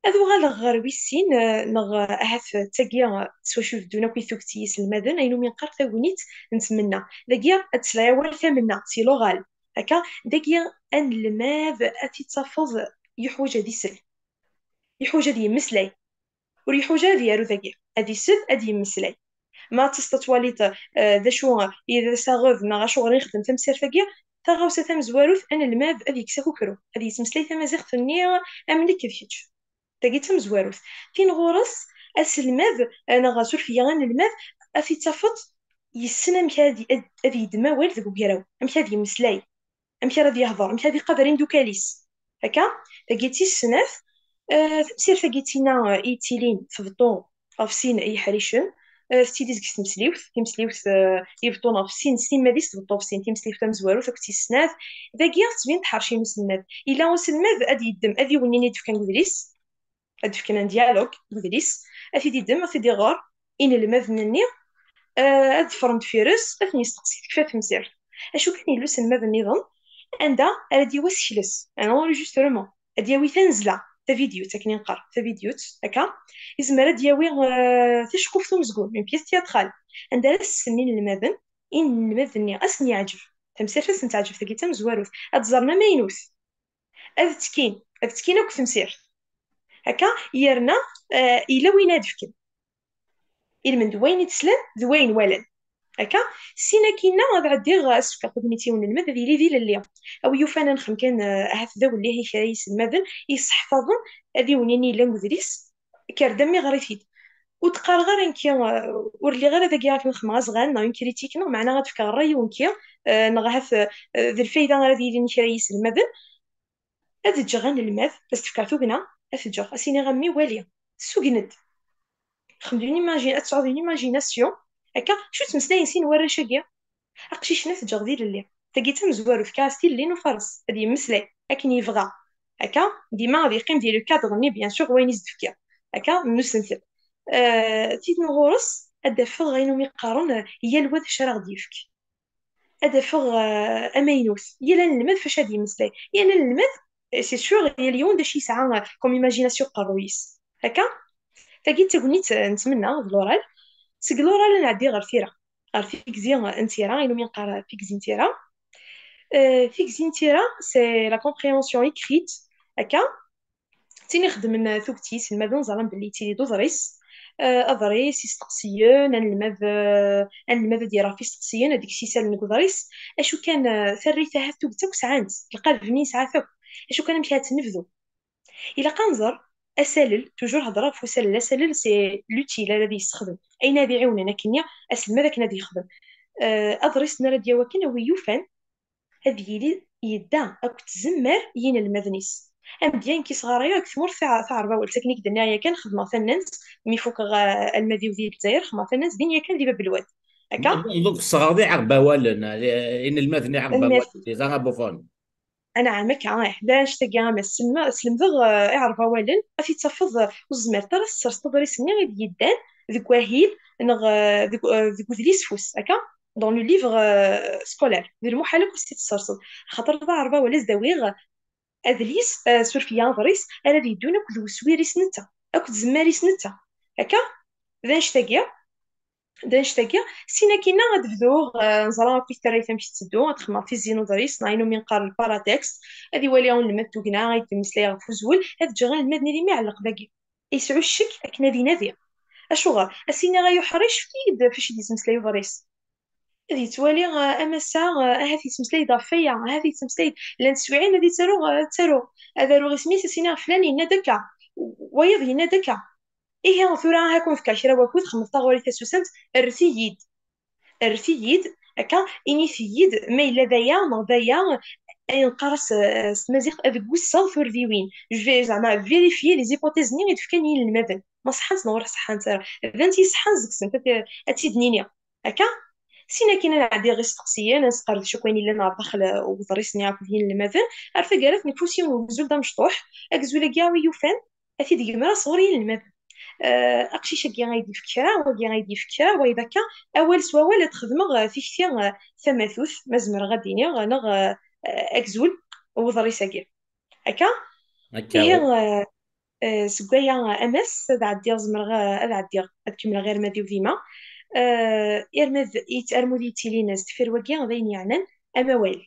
ad uɣaleɣ ɣer wis sin, eh, neɣ, eh, ahat d tagi, eh, s wacu beddun akk tuget n yiselmaden, ayen umi neqqar tagnit n tmenna. Dagi, ad tesleɣ i awal tamenna, si l'oral. Akka, dagi, anelmad ad t-id-tafeḍ yeḥwaǧ ad isel. Yeḥwaǧ ad yemmeslay. Ur yeḥwaǧ ara ad yaru dagi. Ad isel, ad yemmeslay. Ma ad teẓreḍ, ad twaliḍ, eh, d acu i d asaɣed neɣ acuɣer i nexdem tamsirt-agi, taɣawsa tamezwarut, anelmad ad yekkes akukru, ad yettmeslay tamaziɣt-nni am nekk d kečč. Tagi d tamezwarut. Tin ɣur-s, aselmad, eh, neɣ suref-iyi, anelmad, ad t-id-tafeḍ yessen amek ad, ad, ad yeddem awal deg ugraw, amek ad yemmeslay, amek ara d-yehḍer, amek ad iqader indukal-is. Akka, tagi d tis snat, eh, tamsirt-agi d tinna, eh, i yettilin tbeṭṭu ɣef sin yiḥricen, eh, tettili deg tmesliwt, timesliwt, eh, ibeṭṭun ɣef sin, s timmad-is tbeṭṭu ɣef sin, timesliwt tamezwarut akked tis snat. Dagi tettbin tḥerci n uselmad. Yella uselmad ad yeddem, ad iwennin i d-fkan deg udlis, ad d-fken un dialogue deg udlis, ad t-id-iddem, ad t-id-iɣer inelmaden-nni, eh, ad ḍefren deffir-s, ad ten-yesteqsi, tekfa temsirt. Acu kan, yella uselmad nniḍen anda ara d-yawi asekles, un enregistrement, ad d-yawi tanezla, tavidyut, akken i neqqar, tavidyut, akka. Yezmer ad d-yawi, eh, taceqquft umezgun, une pièce théâtrale, anda ara s-ssnen inelmaden, inelmaden-nni ad sen-yeɛǧeb, tamsirt ad sen-teɛǧeb, tagi d tamezwarut, ad ẓren amaynut. Ad ttekkin, ad ttekkin akk temsirt. Akka, yerna, eh, yella wayen ad fken. Ilmend d wayen i d-slan, d wayen walan. Akka, sin akkinna ad ɛeddiɣ, ad s-fkeɣ tagnit i unelmad, ad yili d ilelli. A wi yufan ad nexdem kan, eh, ahat d awellih i kra yiselmaden, yesseḥfaḍen, ad iwnin yellan deg udlis, kker-d a mmi ɣer-it-id. Ur d-qqareɣ ara nekki, eh, ur lliɣ ara dagi akken xedmeɣ azɣan neɣ une critique, neɣ meɛna ad fkeɣ ṛṛay-iw nekki, eh, neɣ ahat, eh, d lfayda ara d-yilin i kra yiselmaden. Ad ǧǧeɣ anelmad, ad s-d-fkeɣ tugna, ad t-ǧǧeɣ, ad s-iniɣ a mmi wali, ssugn-d. Xdem une imagi-, ad tesɛuḍ une imagination. Akka, acu ttmeslayen sin warrac-agi? Aqcic-nni ad t-ǧǧeɣ d ilelli. Tagi d tamezwarut, fkiɣ-as tilelli n ufares, ad yemmeslay akken yebɣa. Akka, dima ad yeqqim di le cadre-nni, bien sûr, wayen i s-d-fkiɣ. Akka, n usentel. Eh, tin ɣur-s, ad d-afeɣ ayen umi qqaren, eh, yal wa d acu ara ɣ-d-yefk. Ad afeɣ, eh, amaynut. Yal anelmad fac ad yemmeslay. Yal anelmad, eh, c'est sûr, yal yiwen d acu yesɛa, eh, comme imagination deg uqerruy-is. Akka? Tagi d tagnit, eh, n tmenna, d l'oral. Seg l'oral ad nɛeddi ɣer tira. Ɣer tigzi, eh, n tira, ayen umi neqqar, eh, tigzi n tira. Eh, tigzi n tira, c'est la compréhension écrite. Akka? D tin ixeddmen, eh, tuget n yiselmaden, ẓran belli yettili-d uḍris. Eh, aḍris, isteqsiyen, anelmad, eh, anelmad ad d-yerr ɣef isteqsiyen, ad d-ikkes isallen deg uḍris. Acu kan, eh, tarrayt ahat tuget akk sɛant, lqaleb-nni yesɛa-t akk. Acu kan amek ara tt-nebdu? Ilaq ad nẓer asalel, toujours heddreɣ ɣef usalel. Asalel, c'est l'outil ara d-yessexdem. Ayen ad iɛiwnen akkenni aselmad akken ad yexdem. Eh, aḍris-nni ara d-yawi akken, a wi yufan, ad yili yedda akked tzemmar n yinelmaden-is. Amedya nekk i sɣarayeɣ deg tmurt taɛ-, taɛerbawalt, akken i k-d-nniɣ yakan, xedmeɣ tannant, mi fukeɣ, eh, almad-iw di Lezzayer, xedmeɣ tannant din yakan di Bab Lwad. Akka? Donc, tesɣareḍ iɛerbawalen, eh, inelmaden iɛerbawalen, Merci. Les arabophones. Anɛam, akka, ih. D annect-agi, ama slem-, slemdeɣ, eh, iɛerbawalen, ad t-id-tafeḍ, eh, ur tezmireḍ ara ad tesserseḍ aḍris-nni i d-yeddan deg wahil, neɣ, eh, deg, eh, deg udlis ufus, akka? Dans le livre, euh, scolaire. D lmuḥal akk ad s-t-id-tesserseḍ. Axaṭer d aɛerbawal, ad s-d-awiɣ adlis, euh, suref-iyi, aḍris, ara d-yeddun akked weswir-is netta, akked tzemmar-is netta. Akka? D annect-agi, d annect-agi. Sin akkinna ad bduɣ, euh, neẓra akk i tarrayt amek tetteddu, ad xedmeɣ tizi n uḍris, neɣ ayen umi neqqar le paratexte, ad iwali unelmad tugna, ad d-yemmeslay ɣef uzwel, ad ǧǧeɣ anelmad-nni d imi iɛelleq dagi. Yesɛu ccek akken ad inadi. Acuɣer? Ad s-iniɣ ay uḥric, efk-iyi-d f acu i d-yettmeslay uḍris. Ad yettwali, ah, ama ass-a, ah, ahat yettmeslay-d ɣef waya, ahat yettmeslay-d. Llant teswiɛin ad yettaru, ah, ad ttaruɣ. Ad aruɣ isem-is, ad s-iniɣ flan yenna-d akka. Wayeḍ yenna-d akka. Ihi, tura, ha-ken fkeɣ kra wakud, xedmet taɣuri tasusamt, rret-iyi-d. Rret-iyi-d, akka, init-iyi-d ma yella d aya neɣ d aya. ayen qqar-as, eh, s tmaziɣt, ad gwisseɣ turdiwin. Je vais, zeɛma, vérifier les hypothèses-nni i d-fkan yinelmaden. Ma ṣeḥḥant neɣ ur ṣeḥḥant ara. D anti ṣeḥḥan deg-sent, ad, ad tt-id-nini. Akka? Sin akin ad nɛeddi ɣer isteqsiyen, ad nesqerdec akk ayen yellan ɣer daxel, eh, uḍris-nni akked yinelmaden. Ar taggara, nekk ur s yiwen ugzul d amecṭuḥ. Agzul-agi, a wi yufan, ad t-id-gemreɣ sɣur yinelmaden. Eh, aqcic-agi ay d-yefk kra, wagi ay d-yefk kra, wayeḍ akka, awal s wawal ad xedmeɣ, eh, tikti, eh, tamatut, ma zemreɣ ad d-iniɣ, neɣ, eh, eh, agzul n uḍris-agi. Akka? Akka, ihi, eh, eh, seg waya, eh, a Mass, ad ɛeddiɣ, zemreɣ, eh, ad ɛeddiɣ, ad kemmleɣ irmad-iw dima. Eh, irmad yett-, armud yettilin s deffir wagi, d ayen yeɛnan amawal.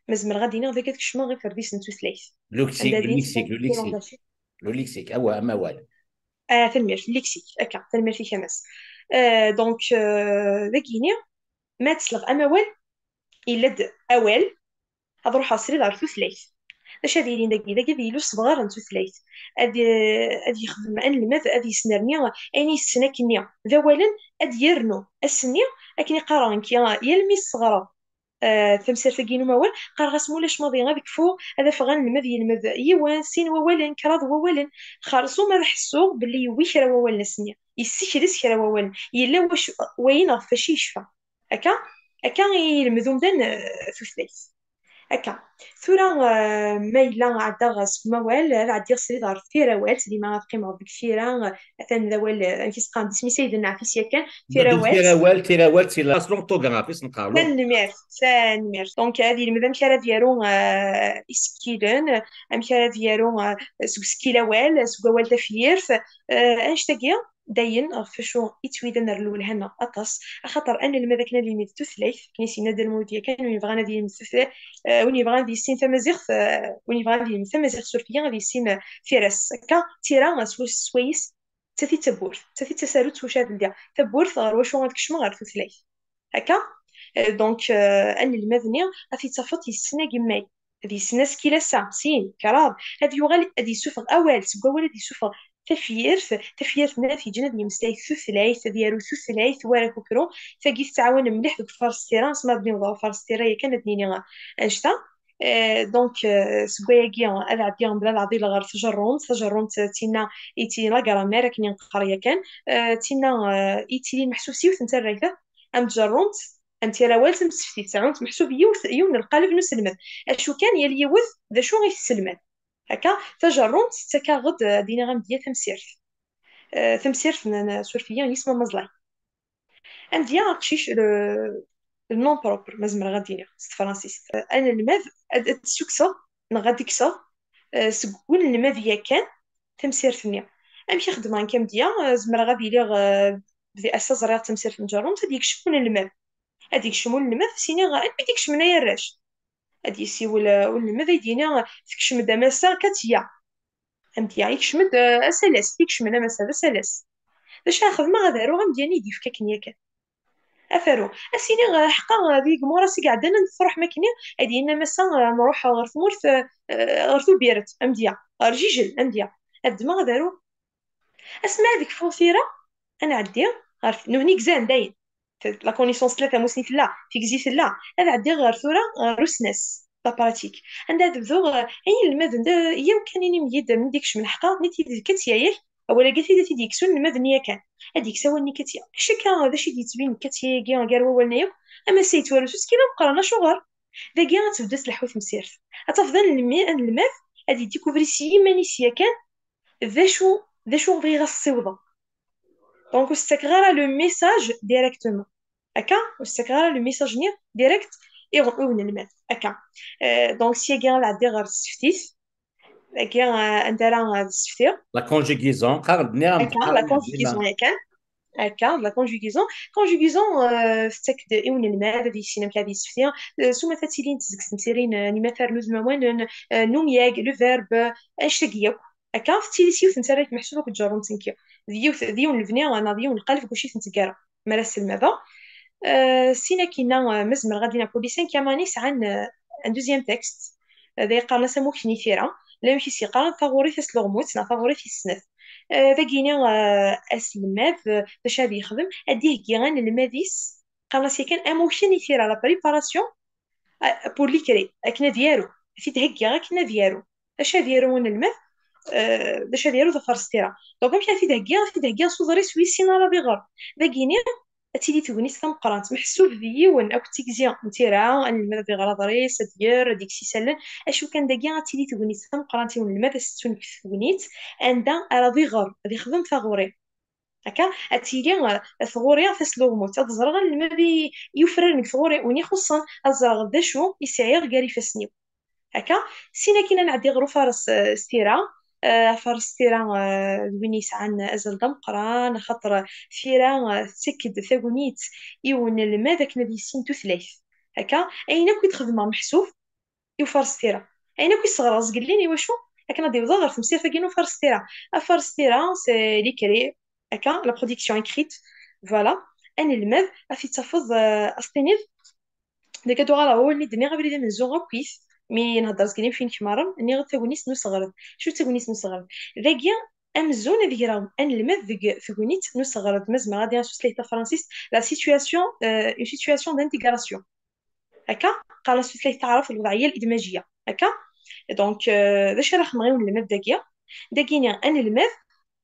Ma zemreɣ ad d-iniɣ dagi ad kecmeɣ ɣef rdis n tutlayt. Lexique, anda le din lexique, le lexique. Le lexique, awa, amawal. Ah, tanemmirt, lexique, akka, tanemmirt-ik a Mass. Eh, donc, eh, dagini, ma ad sleɣ amawal, yella-d awal, ad ruḥeɣ srid ɣer tutlayt. D acu ad yilin dagi? Dagi ad yili usebɣer n tutlayt. Ad, ad yexdem anelmad, ad yesnerni ayen yessen akkenni d awalen, ad yernu ass-nni akken i qqareɣ nekki, yal mi sseɣreɣ, eh, tamsirt-agi n umawal, qqareɣ-as ma ulac maḍi ad kfuɣ, ad afeɣ anelmad yelmed yiwen, sin wawalen, kraḍ wawalen, xerṣum ad ḥessuɣ belli yewwi kra wawalen ass-nni, yessekles kra wawalen, yella wacu, wayen ɣef wacu yecfa. Akka, akka i yelmed umdan, eh, tutlayt. Akka. Tura, eh, ma yella ɛeddaɣ seg umawal, ad ɛeddiɣ srid ɣer tirawalt, dima ad qqimeɣ deg tira, eh, atan d awal, eh, amek i s-qqaren, d isem-is ay d-nɛef-is yakan, tirawalt. Tirawalt, tirawalt, c'est la, c'est l'orthographe, i s-neqqar. Tanemmirt, tanemmirt. Donc, ad yelmed amek ara d-yaru, eh, isekkilen, amek ara d-yaru, eh, seg usekkil awal, seg awal tafyirt, eh, annect-agi, d ayen ɣef wacu i ttwidan ar lwelha-nneɣ aṭas, axaṭer anelmad akken ad yelmed tutlayt, akken i s-yenna Dda Lmulud yakan, win yebɣan ad yelmed tutlayt, eh, win yebɣan ad yissin tamaziɣt, eh, win yebɣan ad yelmed tamaziɣt, suref-iyi, ad yissin, eh, tira-s. Akka, tira, eh, s wa-, s wayes, d tati d tawwurt, d tati d tasarut s wacu ad ldiɣ. Tawwurt ɣer wacu ad kecmeɣ ɣer tutlayt. Akka, eh, donc, eh, anelmad-nni ad t-id-tafeḍ yessen agemmay. Ad yessen asekkil ass-a, sin, kraḍ, ad yuɣal ad yessufeɣ awal, seg wawal ad yessufeɣ tafyirt, tafyirt-nni ad t-yeǧǧen ad yemmeslay tutlayt, ad yaru tutlayt war akukru. Tagi tettɛawan mliḥ deg ufares tira, asma ad d-niweḍ ɣer ufares tira yakan ad d-nini annect-a. Eh, donc, eh, seg wayagi ad ɛeddiɣ mebla leɛḍil ɣer tjerrumt. Tajerrumt, eh, d tinna i d la grammaire akken i neqqar yakan. Eh, d tinna, eh, i yettilin meḥsub s yiwet n tarrayt, am tjerrumt, am tirawalt, am tseftit. Sɛunt meḥsub yiwet, yiwen n lqaleb n uselmed. Acu kan, yal yiwet d acu i tesselmad. Akka, tajerrumt tettak-aɣ-d, eh, ad iniɣ amedya tamsirt. Eh, tamsirt n, n, suref-iyi, yisem amaẓlay. Amedya aqcic, le, le nom propre, ma zemreɣ ad d-iniɣ s tefransist. Eh, anelmad, ad, ad d-ssukkseɣ, neɣ ad d-kkseɣ, eh, seg unelmad yakan tamsirt-nni. Amek i xeddmeɣ nekk amedya? Eh, zemreɣ ad iliɣ, eh, di ass-a ẓriɣ tamsirt n tjerrumt, ad yekcem unelmad. Ad yekcem unelmad, ad s-iniɣ, anwa i d-ikecmen ay arrac? Ad d-yessiwel, eh, unelmad, ad d-yini, eh, tekcem-d a Massa Katia. Amedya, yekcem-d, eh, asalas, ad yekcem a Massa, d asalas. D acu ara xedmeɣ? Ad aruɣ amedya-nni i d-yefka akken yakan. Ad t-aruɣ. Ad s-iniɣ, eh, ḥqa, eh, di yimuras i iɛeddan, ad truḥem akkenni, ad d-yini a Massa, eh, nruḥ ɣer tmurt, eh, eh, ɣer Tubiret, amedya, ɣer Jijel, amedya. Ad ddmeɣ, ad aruɣ. Asmi ad kfuɣ tira, ad nɛeddi ɣer t-, nutni gzan dayen. La connaissance tella, tamusni tella, tigzi tella. Ad ɛeddiɣ ɣer tura, ɣer usnas, la pratique. Anda ad bduɣ, eh, ay inelmaden, d, yyaw kan inim-iyi-d, mi d-ikcem lḥeqqa, nit-id d Katia yak, awal-agi ad t-id-yekkes unelmad-nni yakan. Ad d-yekkes awal-nni Katia. Acu akka, d acu i d-yettbin Katia-agi gar wawalen-a yakk? Ama sa yettwaru s usekkil ameqqran, acuɣer? Dagi ad tebdu tleḥḥu temsirt. Ad tafeḍ anelmi-, anelmad ad yedikuvri s yiman-is yakan d acu, d acu bɣiɣ ad s-ssiwḍeɣ. Donc, ur s-ttakeɣ ara le message directement. Akka, ur s-ttakeɣ ara le message-nni direct i, i unelmad. Akka. Euh, donc, syagi ad ɛeddiɣ ɣer tseftit. Dagi, euh, anda ara, euh, d-sseftiɣ. La conjugaison, qqaren-d nniɣ-am-d. Akka, la conjugaison yakan. Akka, la conjugaison. Conjugaison, euh, tettak-d i unelmad ad yissin amek ad yessefti. Euh, s umata ttilint seg temsirin, euh, n imatar n udmawanen, euh, n umyag, le verbe, euh, annect-agi yakk. Akka, tettili s yiwet n tarrayt meḥsub akked tjerrumt nekki. D yiwet, d yiwen lebni, neɣ d yiwen lqaleb deg wacu i ten-ttggareɣ mi ara sselmadeɣ. Euh, sin akkinna, euh, ma zemreɣ ad d-iniɣ pour les cinquième année sɛan, euh, un deuxième texte. Euh, d ay qqaren-as amukni tira. Llan amek i s-yeqqaren taɣuri tasleɣmut neɣ taɣuri tis snat. Euh, dagini, euh, aselmad, euh, d acu ad yexdem? Ad d-iheggi anelmad-is, qqaren-as yakan amukni tira, la préparation, euh, pour l'écrit, akken ad yaru. ad t-id-heggiɣ akken ad yaru. D acu ad yaru unelmad? Eh, d acu ad yaru d aferstira. Donc, amek ad t-id-heggiɣ? Ad t-id-heggiɣ s uḍris wis sin ara d-iɣer. Dagini, ad tili tegnit tameqqrant, meḥsub d yiwen akked tigzi n tira, anelmad ad iɣer aḍris, ad d-yerr, ad d-ikkes isallen. Acu kan dagi, ad tili tegnit tameqqrant i unelmad, ad s-tettunefk tegnit, anda ara d-iɣer, ad ixdem taɣuri. Akka, ad tili, eh, tɣuri tasluɣmut, ad ẓreɣ anelmad i yufraren deg tɣuri, win ixuṣṣen, ad ẓreɣ d acu i sɛiɣ gar ifassen-iw. Akka, sin akin ad nɛeddi ɣer ufares, eh, s tira. Eh, afares s tira, eh, d win yesɛan azal d ameqqran, axaṭer tira, eh, tettak-d tagnit i unelmad akken ad yissin tutlayt. Akka, ayen akk i d-xedmeɣ meḥsub i ufares s tira. Ayen akk i sseɣreɣ zgellin, i wacu? Akken ad d-iwḍeɣ ɣer temsirt-agi n ufares s tira. Afares s tira, c'est l'écrit, akka, la production écrite, voilà. Anelmad, ad t-id-tafeḍ, eh, ad s-tiniḍ, deg ad uɣaleɣ wawal-nni d-nniɣ abrid amenzu akkit, mi nhedder zgelli ɣef yinekmaren, nniɣ tagnit n useɣred. Acu d tagnit n useɣred? Dagi, amzun ad greɣ anelmad deg tegnit n useɣred, ma zemreɣ ad iniɣ s tutlayt tafransist, la situation, euh, une situation d'intégration. Akka, qqaren s tutlayt taɛrabt الوضعية الإدماجية. Akka, donc, euh, d acu ara xedmeɣ i unelmad dagi? Dagini, anelmad,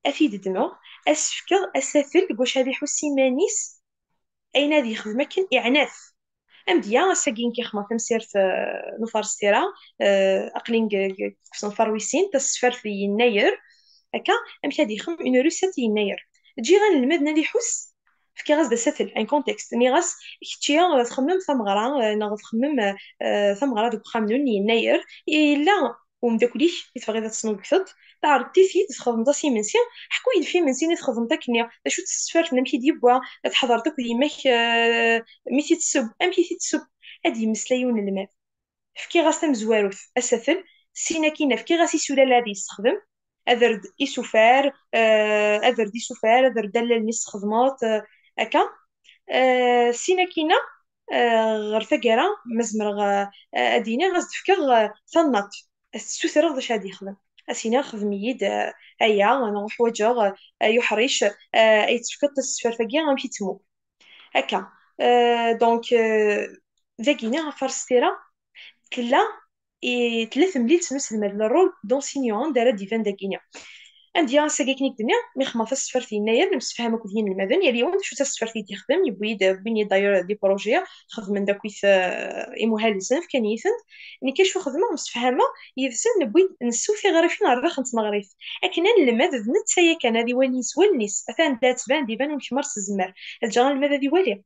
ad t-id-ddmeɣ, ad s-fkeɣ asatel deg wacu ad iḥuss iman-is, ayen ad yexdem akken iɛnat. Amedya, ass-agi nekk i xedmeɣ tamsirt, eh, n ufares s tira, eh, aql-in deg, deg, deg usenfar wis sin, tasesfart i yennayer, akka, amek ad yexdem une recette i yennayer. Ǧǧiɣ anelmad ad iḥuss, fkiɣ-as-d asatel, un contexte, nniɣ-as, kečči, eh, txemmem tameɣra, eh, neɣ txemmem, eh, eh, tameɣra deg uxxam-nwen n yennayer, yella umeddakel-ik i tebɣiḍ ad tesnubgeḍ, tɛerḍeḍ-it-id, txedmeḍ-as imensi, ḥku-yi-d ɣef imensi i txedmeḍ akkenni, d acu-tt tesfert, amek i d-yewwa, tḥeḍreḍ akked yemma-k, eh, mi t-id-tesseww, amek i t-id-tesseww, ad d-yemmeslay unelmad. Fkiɣ-as tamezwarut, asatel, sin akkin fkiɣ-as isulal ad yessexdem, ader-d isufar, eh, ader-d isufar, ader-d allalen i tesxedmeḍ, eh, akka. Eh, sin akkin, eh, ɣer taggara, ma zemreɣ, eh, ad d-iniɣ, ad s-d-fkeɣ, eh, tannaṭ. Ad s-tessutreḍ d acu ad yexdem. Ad s-iniɣ, xdem-iyi-d, eh, aya, neɣ uḥwaǧeɣ, eh, ay uḥric, eh, ay tefkeḍ tasesfart-agi, amek i tettmu. Akka. Eh, donc, eh, dagini, ɣef tira, tella, i, tella temlilt n uselmad, le rôle d'enseignant, anda ara d-iban dagini. Amedya ass-agi akken i k-d-nniɣ, mi xedmeɣ tasesfart yennayer, nemsefham akked yinelmaden, yal yiwen d acu d tasesfart i d-yexdem, yewwi-d, wwin-iyi-d d'ailleurs des projets, xedmen-d akkit, eh, imuhal-nsen, fkan-iyi-ten. Nekk acu xedmeɣ, msefhameɣ yid-sen, newwi-d, nessew tiɣrifin ɣer daxel n tneɣrit. Akken anelmad d netta yakan ad iwali s wallen-is, atan da tban, d iban unekmar s tzemmar. Ad ǧǧeɣ anelmad ad iwali.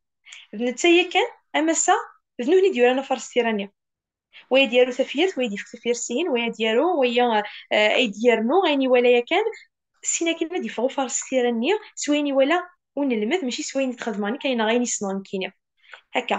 D netta yakan, am ass-a, d nutni d-yuran afares s tira-nni. Wa ad yaru tafyirt, wa ad yefk tifyirsiyin, wa ad yaru, wa, eh, ad d-yernu ayen iwala yakan, sin akin ad d-yeffeɣ ufares s tira-nni, s wayen iwala unelmad, mačči s wayen i d-xedmeɣ nekk, neɣ ayen i ssneɣ nekkini. Akka.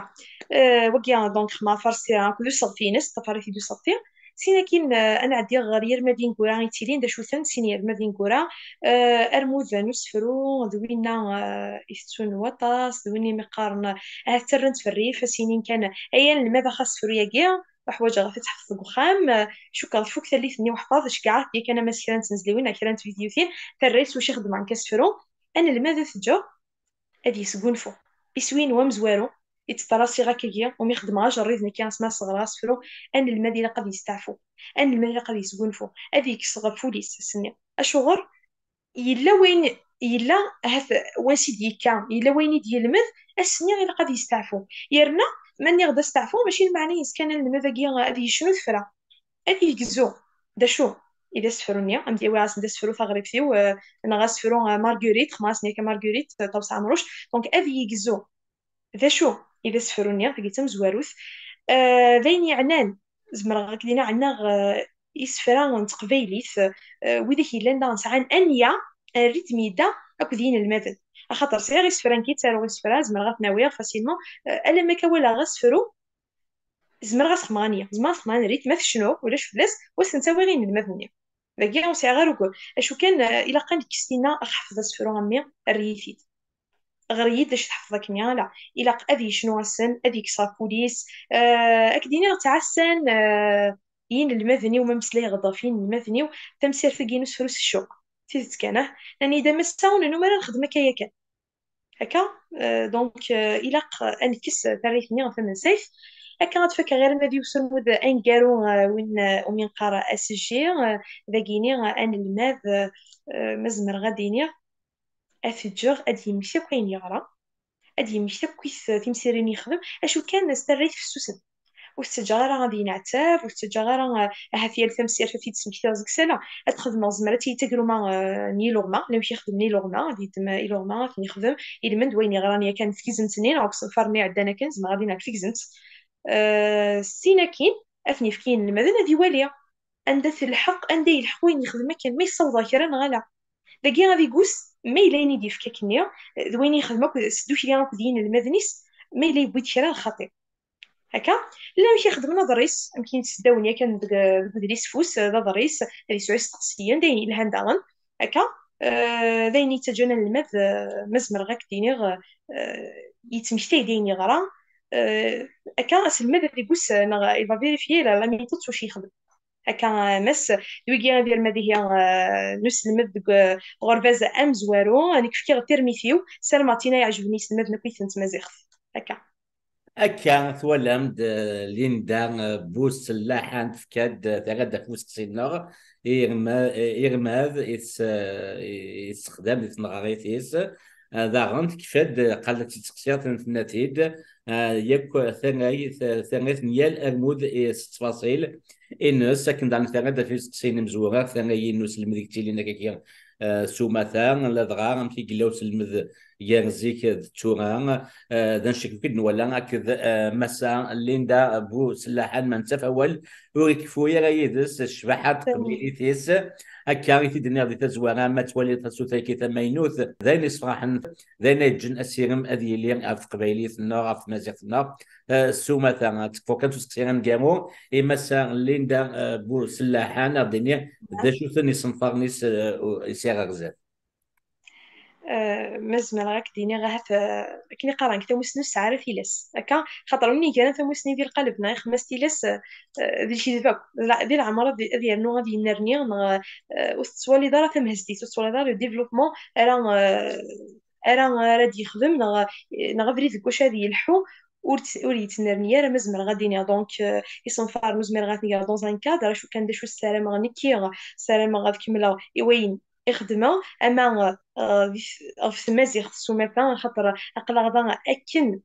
Eh, wagi, donc, xedmeɣ afares s tira akked useɣti-ines, ṭṭafarit-id useɣti. Sin akin, eh, ad nɛeddi ɣer yirmad ineggura i yettilin, d acu-ten sin yirmad ineggura, eh, armud n usefru, d winna, eh, itettun waṭas, d win imi qqaren, eh, ahat ttarran-t ɣer rrif, ad s-inin kan, ay anelmad, ax asefru-agi, uḥwaǧeɣ ad t-id-ḥefḍeɣ deg uxxam, eh, cukkeɣ tfuk tallit-nni uḥfaḍ, ceggɛeɣ-t yakan ama s kra n tmezliwin, neɣ kra n tvidyutin, tarra-t s wacu i xedmeɣ nekk asefru, anelmad ad t-ǧǧeɣ ad yesgunfu. Iswi-inu amezwaru, yettṭerras-iɣ akkagi, umi xedmeɣ ajerrid nekki asmi ara sɣreɣ asefru, anelmad ilaq ad yesteɛfu, anelmad ilaq ad yesgunfu, ad yekkes ɣef wul-is ass-nni. Acuɣer? Yella wayen, yella ahat wansi d-yekka, yella wayen i d-yelmed, ass-nni ilaq ad yesteɛfu. Yerna, ma nniɣ-d asteɛfu, mačči lmeɛna-ines kan anelmad-agi ad yecnu tefra. Ad yegzu. D acu i d asefru-nni? Ad m-d-yawi asen-d asefru Taɣribt-iw, eh, neɣ asefru, eh, Marguerite, xedmeɣ-asen yakka Marguerite, eh, Ṭawes Ɛemruc. Donc, ad yegzu d acu i d asefru-nni, tagi d tamezwarut. Eh, d ayen yeɛnan, zemreɣ ad k-d-iniɣ, ɛennaɣ, eh, isefra n teqbaylit, eh, widak yellan daɣen sɛan anya, eh, rritm yedda akked yinelmaden. Axaṭer sɛiɣ isefra, nekk i ttaruɣ isefra, zemreɣ ad ten-awiɣ facilement, eh, alamma akka walaɣ asefru, zemreɣ ad s-xedmeɣ anya, zemreɣ ad s-xedmeɣ anya, rritm, ma tecnu, ulac fell-as, wa s-ten-ttawiɣ i yinelmaden-nni. Dagi ur sɛiɣ ara ugur. Acu kan, eh, ilaq ad nekkes tinna, ad ḥefḍeɣ asefru a mmi, err-iyi-t-id. Ɣer-iyi-d d acu tḥefḍeḍ akken, ala. Ilaq ad yecnu ass-n, ad yekkes ɣef wul-is. Eh, ad k-d-iniɣ ttɛassan, eh, yinelmaden-iw, ma meslayeɣ-d ɣef yinelmaden-iw, tamsirt-agi n usefru s ccuq. Tidet kan, ah. Nnan-iyi-d, a massa, ur nennum ara nxeddem akka yakan. Akka, eh, donc, eh, ilaq ad nekkes tarrayt-nni tamensayt. Akka ad fakeɣ ɣer ma d yiwet n wemud aneggaru, eh, win, eh, umi neqqar S G, eh, dagini, eh, anelmad, eh, eh, ma zemreɣ ad d-iniɣ, ad t-ǧǧeɣ ad yemmekti akk ayen yeɣra, ad yemmekti akkit timsirin yexdem, acu kan s tarrayt fessusen. Ur t-ttaǧǧaɣ ara ad yenɛettab, ur t-ttaǧǧaɣ ara, eh, ahat yal tamsirt ad t-id-smektiɣ seg-s, ala, ad t-xedmeɣ, zemreɣ ad tili d tagruma, eh, n yiluɣma, lamek i xedmen iluɣma, ad t-nexdem, ilmend wayen yeɣran yakan deg tgezmt-nni, neɣ deg usenfar-nni iɛeddan akken, zemreɣ ad iniɣ deg tgezmt. Eh, sin akin, ad t-nefk i yinelmaden ad iwali anda telḥeq, anda yelḥeq wayen yexdem akken, ma yessaweḍ ɣer kra neɣ ala. Dagi ad iggus ma yella ayen i d-yefka akkenni, d wayen yexdem akked, s tdukli akked yinelmaden-is, ma yella yewwi-d kra n lxaṭi. Akka, llan amek i xedmen aḍris, amek i t-sseddawen yakan deg, deg udlis ufus, d aḍris, ad yesɛu isteqsiyen, d ayen yelhan daɣen. Akka, eh, d ayen yettaǧǧan anelmad, eh, ma zemreɣ ad k-d-iniɣ, eh, yettmektay-d ayen yeɣra. Eh, akka, aselmad ad iggus, eh, neɣ il va vérifier la, la méthode s wacu yexdem. Akka, eh, mass, d wigi ad irem ad ihi, eh, n uselmed deg, eh, uɣerbaz amezwaru, nekk fkiɣ tirmit-iw, ssarameɣ d tin ay iɛejben i yiselmaden akk n tmaziɣt. Akka. Akka twalam-d, eh, Linda, eh, Busellaḥan tefka-d, eh, terra-d ɣef useqsi-nneɣ, irma-, eh, irmad i tes-, eh, i tessexdam di tneɣrit-is. Eh, daɣen tekfa-d, eh, qal ad tt-id-seqsiɣ, ten-, tenna-t-id, eh, yakk tarrayt, tarrayt n yal armud i s ttfaṣil-ines, akken daɣen terra-d ɣef useqsi n imezwura, tarrayin n uselmed i yettilin akkagi, eh, s umata, ladɣa amek i yella uselmed gar zik d tura, eh, d ancik i d-nwala akked, eh, Massa Linda Busellaḥan, ma nettaf awal ur ikeffu ara yid-s, ccbaḥa n teqbaylit-is. Akka i t-id-nniɣ di tazwara, ma twaliḍ tasuta-agi tamaynut, d ayen yessefraḥen, d ayen ay yeǧǧen asirem ad yili ɣef teqbaylit-nneɣ, ɣef tmaziɣt-nneɣ, eh, s umata. Ad tekfuḍ kan s useqsi aneggaru i Massa Linda, eh, Busellaḥan, ad d-tini d acu-ten yisenfaren-is, eh, u-, i sɛiɣ ɣer zdat. Eh, ma zemreɣ ad k-d-iniɣ ahat, eh, akken i qqaren deg tamussni ur tesɛi ara tilas, akka, xaṭer win igan tamussni di lqaleb neɣ ixemmas tilas, eh, eh, d lkideb akk. D la-, di leɛmer ad, ad yernu ad yennerni, neɣ, eh, ur tettwaliḍ ara tamheztit, ur tettwaliḍ ara le développement ara, eh, ara, ara d-yexdem, neɣ, neɣ abrid deg wacu ad yelḥu, ur t-, ur yettnerni ara, ma zemreɣ ad d-iniɣ. Donc, eh, isenfaren ur zmireɣ ad t-geɣ dans un cadre, acu kan d acu ssarameɣ nekki, ssarameɣ ad kemmleɣ i wayen i xedmeɣ, ama, eh, di t-, ɣef tmaziɣt s umata, axaṭer aql-aɣ da akken,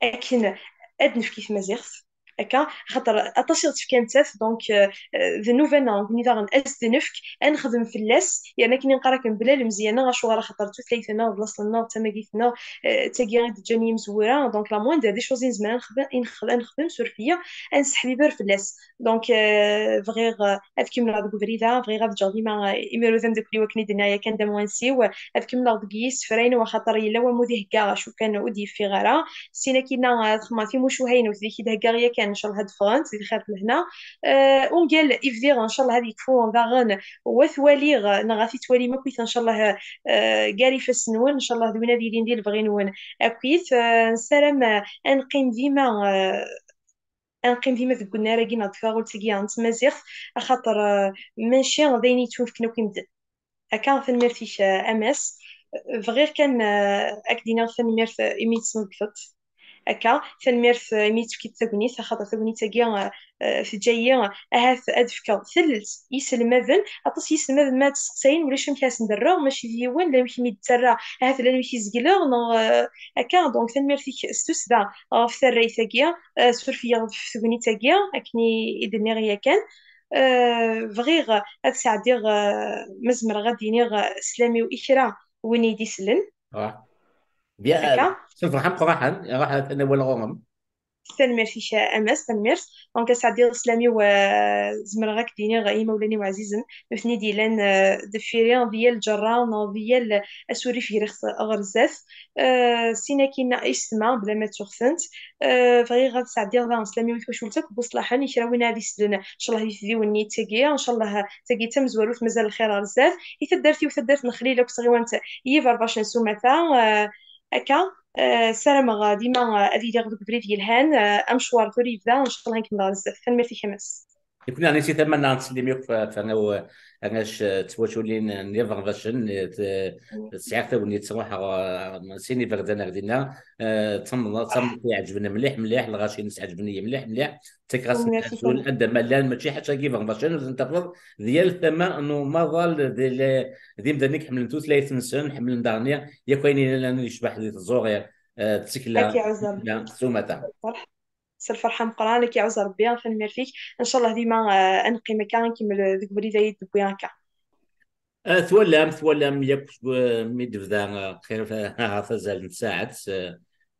akken ad nefk i tmaziɣt, akka, axaṭer aṭas i ɣ-tefka nettat, donc, eh, eh, d nnuba-nneɣ, nekkni daɣen ad s-d-nefk, ad nexdem fell-as, yerna akken i neqqar akken bla lemzeyya-nneɣ, acuɣer, axaṭer d tutlayt-nneɣ, d laṣel-nneɣ, d tamagit-nneɣ, eh, d tagi i d-ǧǧan yimezwura, donc la moindre des choses i nezmer ad nexdem, i nexdem, ad nexdem, suref-iyi, ad nesseḥbiber fell-as. Donc, euh, bɣiɣ, euh, ad kemmleɣ deg ubrid-a, bɣiɣ ad ǧǧeɣ dima, euh, imir d amdakkel-iw akken i d-nniɣ yakan d amwansi-w, euh, ad kemmleɣ deg yisefra-inu, axaṭer yella wammud i heggaɣ, acu kan ur d-yeffiɣ ara. Sin akkin-a, euh, ad xedmeɣ timucuha-inu, deg i d-heggaɣ yakan, ncallah ad ffɣent, di lxir d lehna. Euh, ungal i bdiɣ, ncallah ad yekfu daɣen, u ad t-waliɣ, euh, neɣ ad t-twalim akkit, ncallah, euh, gar ifassen-nwen, ncallah d win ad yilin di lebɣi-nwen akkit. Euh, nessaram, euh, ad neqqim dima, euh, ad neqqim dima deg unnar-agi neɣ deg taɣult-agi n tmaziɣt, axaṭer, eh, mačči d ayen yettunefken akk i medden. Akka, tanemmirt-ik, eh, a Mass. Bɣiɣ kan, eh, ad k-d-iniɣ tanemmirt, eh, imi yi-d-tesmektiḍ. Akka, tanemmirt, eh, imi yi-d-tefkiḍ tagnit, axaṭer tagnit-agi, eh, eh, teǧǧa-yi, eh, ahat ad fkeɣ tallelt i yiselmaden. Aṭas n yiselmaden ma ad d-steqsayen, ulac amek ad asen-d-rreɣ, mačči d yiwen, llan amek i mi d-ttarra, ahat llan amek i zegleɣ, neɣ, eh, akka. Donc, tanemmirt-ik s tussda ɣef tarrayt-agi. Eh, suref-iyi ɣef tegnit-agi, akken i, i d-nniɣ yakan. Eh, bɣiɣ ad sɛeddiɣ, eh, ma zemreɣ ad d-iniɣ, eh, sslam-iw i kra win i d-isellen. Ah. Bien, akka. Eh, s lferḥ ameqqran, ruḥ atan awal ɣur-m. Tanemmirt-ik, a Mass, tanemmirt. Donc, ad sɛeddiɣ sslam-iw, eh, zemreɣ ad k-d-iniɣ i yimawlan-iw ɛzizen, nutni d-yellan, eh, deffir-i, di yal ǧerra, neɣ di yal asurif griɣ-t ɣer zdat. Eh, sin akkin yessetma, bla ma ttuɣ-tent. Eh, bɣiɣ ad sɛeddiɣ daɣen sslam-iw i twacult akk n Buṣlaḥen, i kra win ad islen, ncallah di tdiwennit-agi, ncallah tagi d tamezwarut, mazal lxir ɣer zdat. I taddart-iw, taddart n Xlil akk tɣiwant n Yiberbacen s umata, eh, akka, eh, ssarameɣ dima, eh, ad iliɣ deg ubrid yelhan, eh, amecwar tura yebda, ncallah ad nkemmel ɣer zdat. Tanemmirt-ik a Mass. Nekkni, ɛni si tama-nneɣ, nettsellim yakk f-, f-, arraw, arrac, eh, ttwaculin n yiberbacen, eh, t-, sɛiɣ tagnit, ruḥeɣ, eh, sin iberdan ar dinna, eh, d tamnaḍt, d tamnaḍt iɛeǧben mliḥ, mliḥ, lɣaci-ines ɛeǧben-iyi mliḥ, mliḥ, ttakeɣ-asen azul, anda ma llan, mačči ḥaca n yiberbacen, ur ten-tafeḍ di yal tama n umaḍal, d, d imdanen i iḥemmlen tutlayt-nsen, ḥemmlen daɣen yakk ayen yellan yecbeḥ di tẓuri, eh, d tsekla, Ad k-iɛuzz Rebbi. Tsekla s umata. S lferḥ, s lferḥ ameqqran, ad k-iɛuzz Rebbi, tanemmirt-ik. Ncallah dima, eh, ad neqqim akka, ad nkemmel, eh, deg ubrid ay d-tewwi akka. Eh, twalam, twalam yakk, eh, mi d-tebda, eh, qrib, eh, ɣef azal n tsaɛet, eh,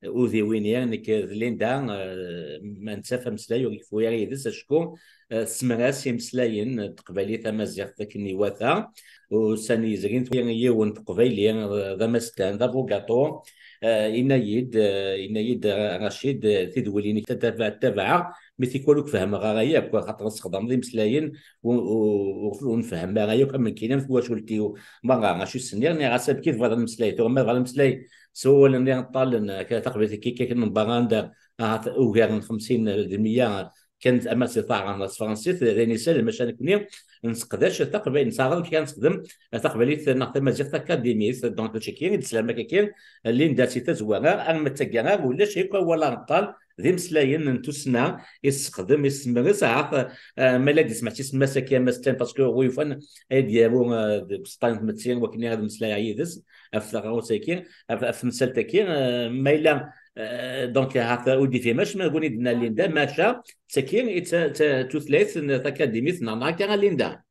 udiwini, nekk d Linda, eh, ma nettaf ameslay ur yekfi ara yid-s, acku, eh, tessemras imeslayen n teqbaylit tamaziɣt akken iwata, ussan yezrin, tura yiwen n teqbayli, eh, d amastan, d abugaṭu, eh, yenna-yi-d, eh, yenna-yi-d, eh, Racid, eh, tidwilin-ik ttabaɛeɣ, mi tikwal ur k-fehmeɣ ara yakk, xaṭer txeddmeḍ imeslayen ur, ur, ur, ur nfehhem ara yakk, am nekkini, am twacult-iw merra. Acu s-nniɣ? Nniɣ-as: "Abki tebɣiḍ ad nemmeslay, tura ma tebɣiḍ ad nemmeslay s wawalen iṭṭalen, eh, taqbaylit-agi kan n berra, anda ahat ugar n xemsin d lmeyya kan, ama si taɛrabt neɣ s tefransist, d ayen isallen, maca nekkni nseqdac taqbaylit, nettaɛraḍ kan nessexdem taqbaylit neɣ tamaziɣt akadimit." Donc, mačči akka i d-teslam akka kan, Linda, si tazwara, arma d taggara, ulac akk awal areṭṭal, d imeslayen n tussna i tesseqdem, i tessemres, ahat, eh, ma yella d-ismeḥ s isemmas-agi amastan, parce que ɣur yufan ay d-yaru, eh, deg useṭṭan n tmetti, wakken ad mmeslayeɣ yid-s ɣef teɣawsa-agi, ɣef, ɣef temsalt-agi, eh, ma yella, eh, donc, ahat ur d-ifhim acemma deg wayen i d-tenna Linda, maca d tagi i d ta-, ta-, tutlayt n takadimit-nneɣ, neɣ akka, a Linda?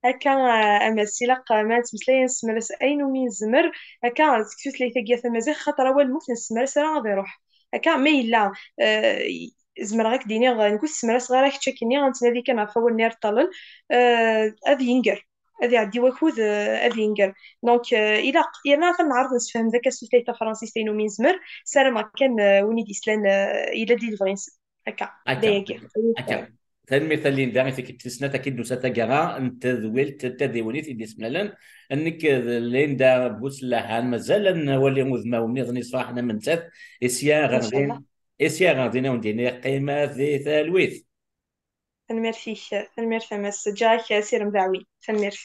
Akka, eh, a Mass, ilaq, eh, ma nettmeslay, ad nessemres ayen umi nezmer, akka, seg tutlayt-agi tamaziɣt, xaṭer awal lmut nessemres ara ad iruḥ. Akka, ma yella, eh, zemreɣ ad k-d-iniɣ, eh, nekk ur ssemraseɣ ara kečč akkenni, ad nettnadi kan ɣef wawalen ireṭṭalen, eh, ad yenger. Ad iɛeddi wakud, eh, ad yenger. Donc, eh, ilaq, yerna atan neɛreḍ nessefhem-d akka s tutlayt tafransist ayen umi nezmer, ssarameɣ kan, eh, win i d-yeslan, eh, yella-d di lebɣi-nsen. Akka, d ayagi. Akka. Tanemmirt a Linda i tikkelt tis snat akka i d-nusa taggara n tedwilt tadiwennit i d-yesmlalen. Nekk d Linda Busellaḥan, mazal ad nwali udmawen nniḍen yesraḥen am nettat, i sya ɣer din, i sya ɣer din a wen-d-iniɣ qqimet di talwit. Tanemmirt-ik, tanemmirt a Mass, ǧǧiɣ-ak asirem d aɛwin. Tanemmirt.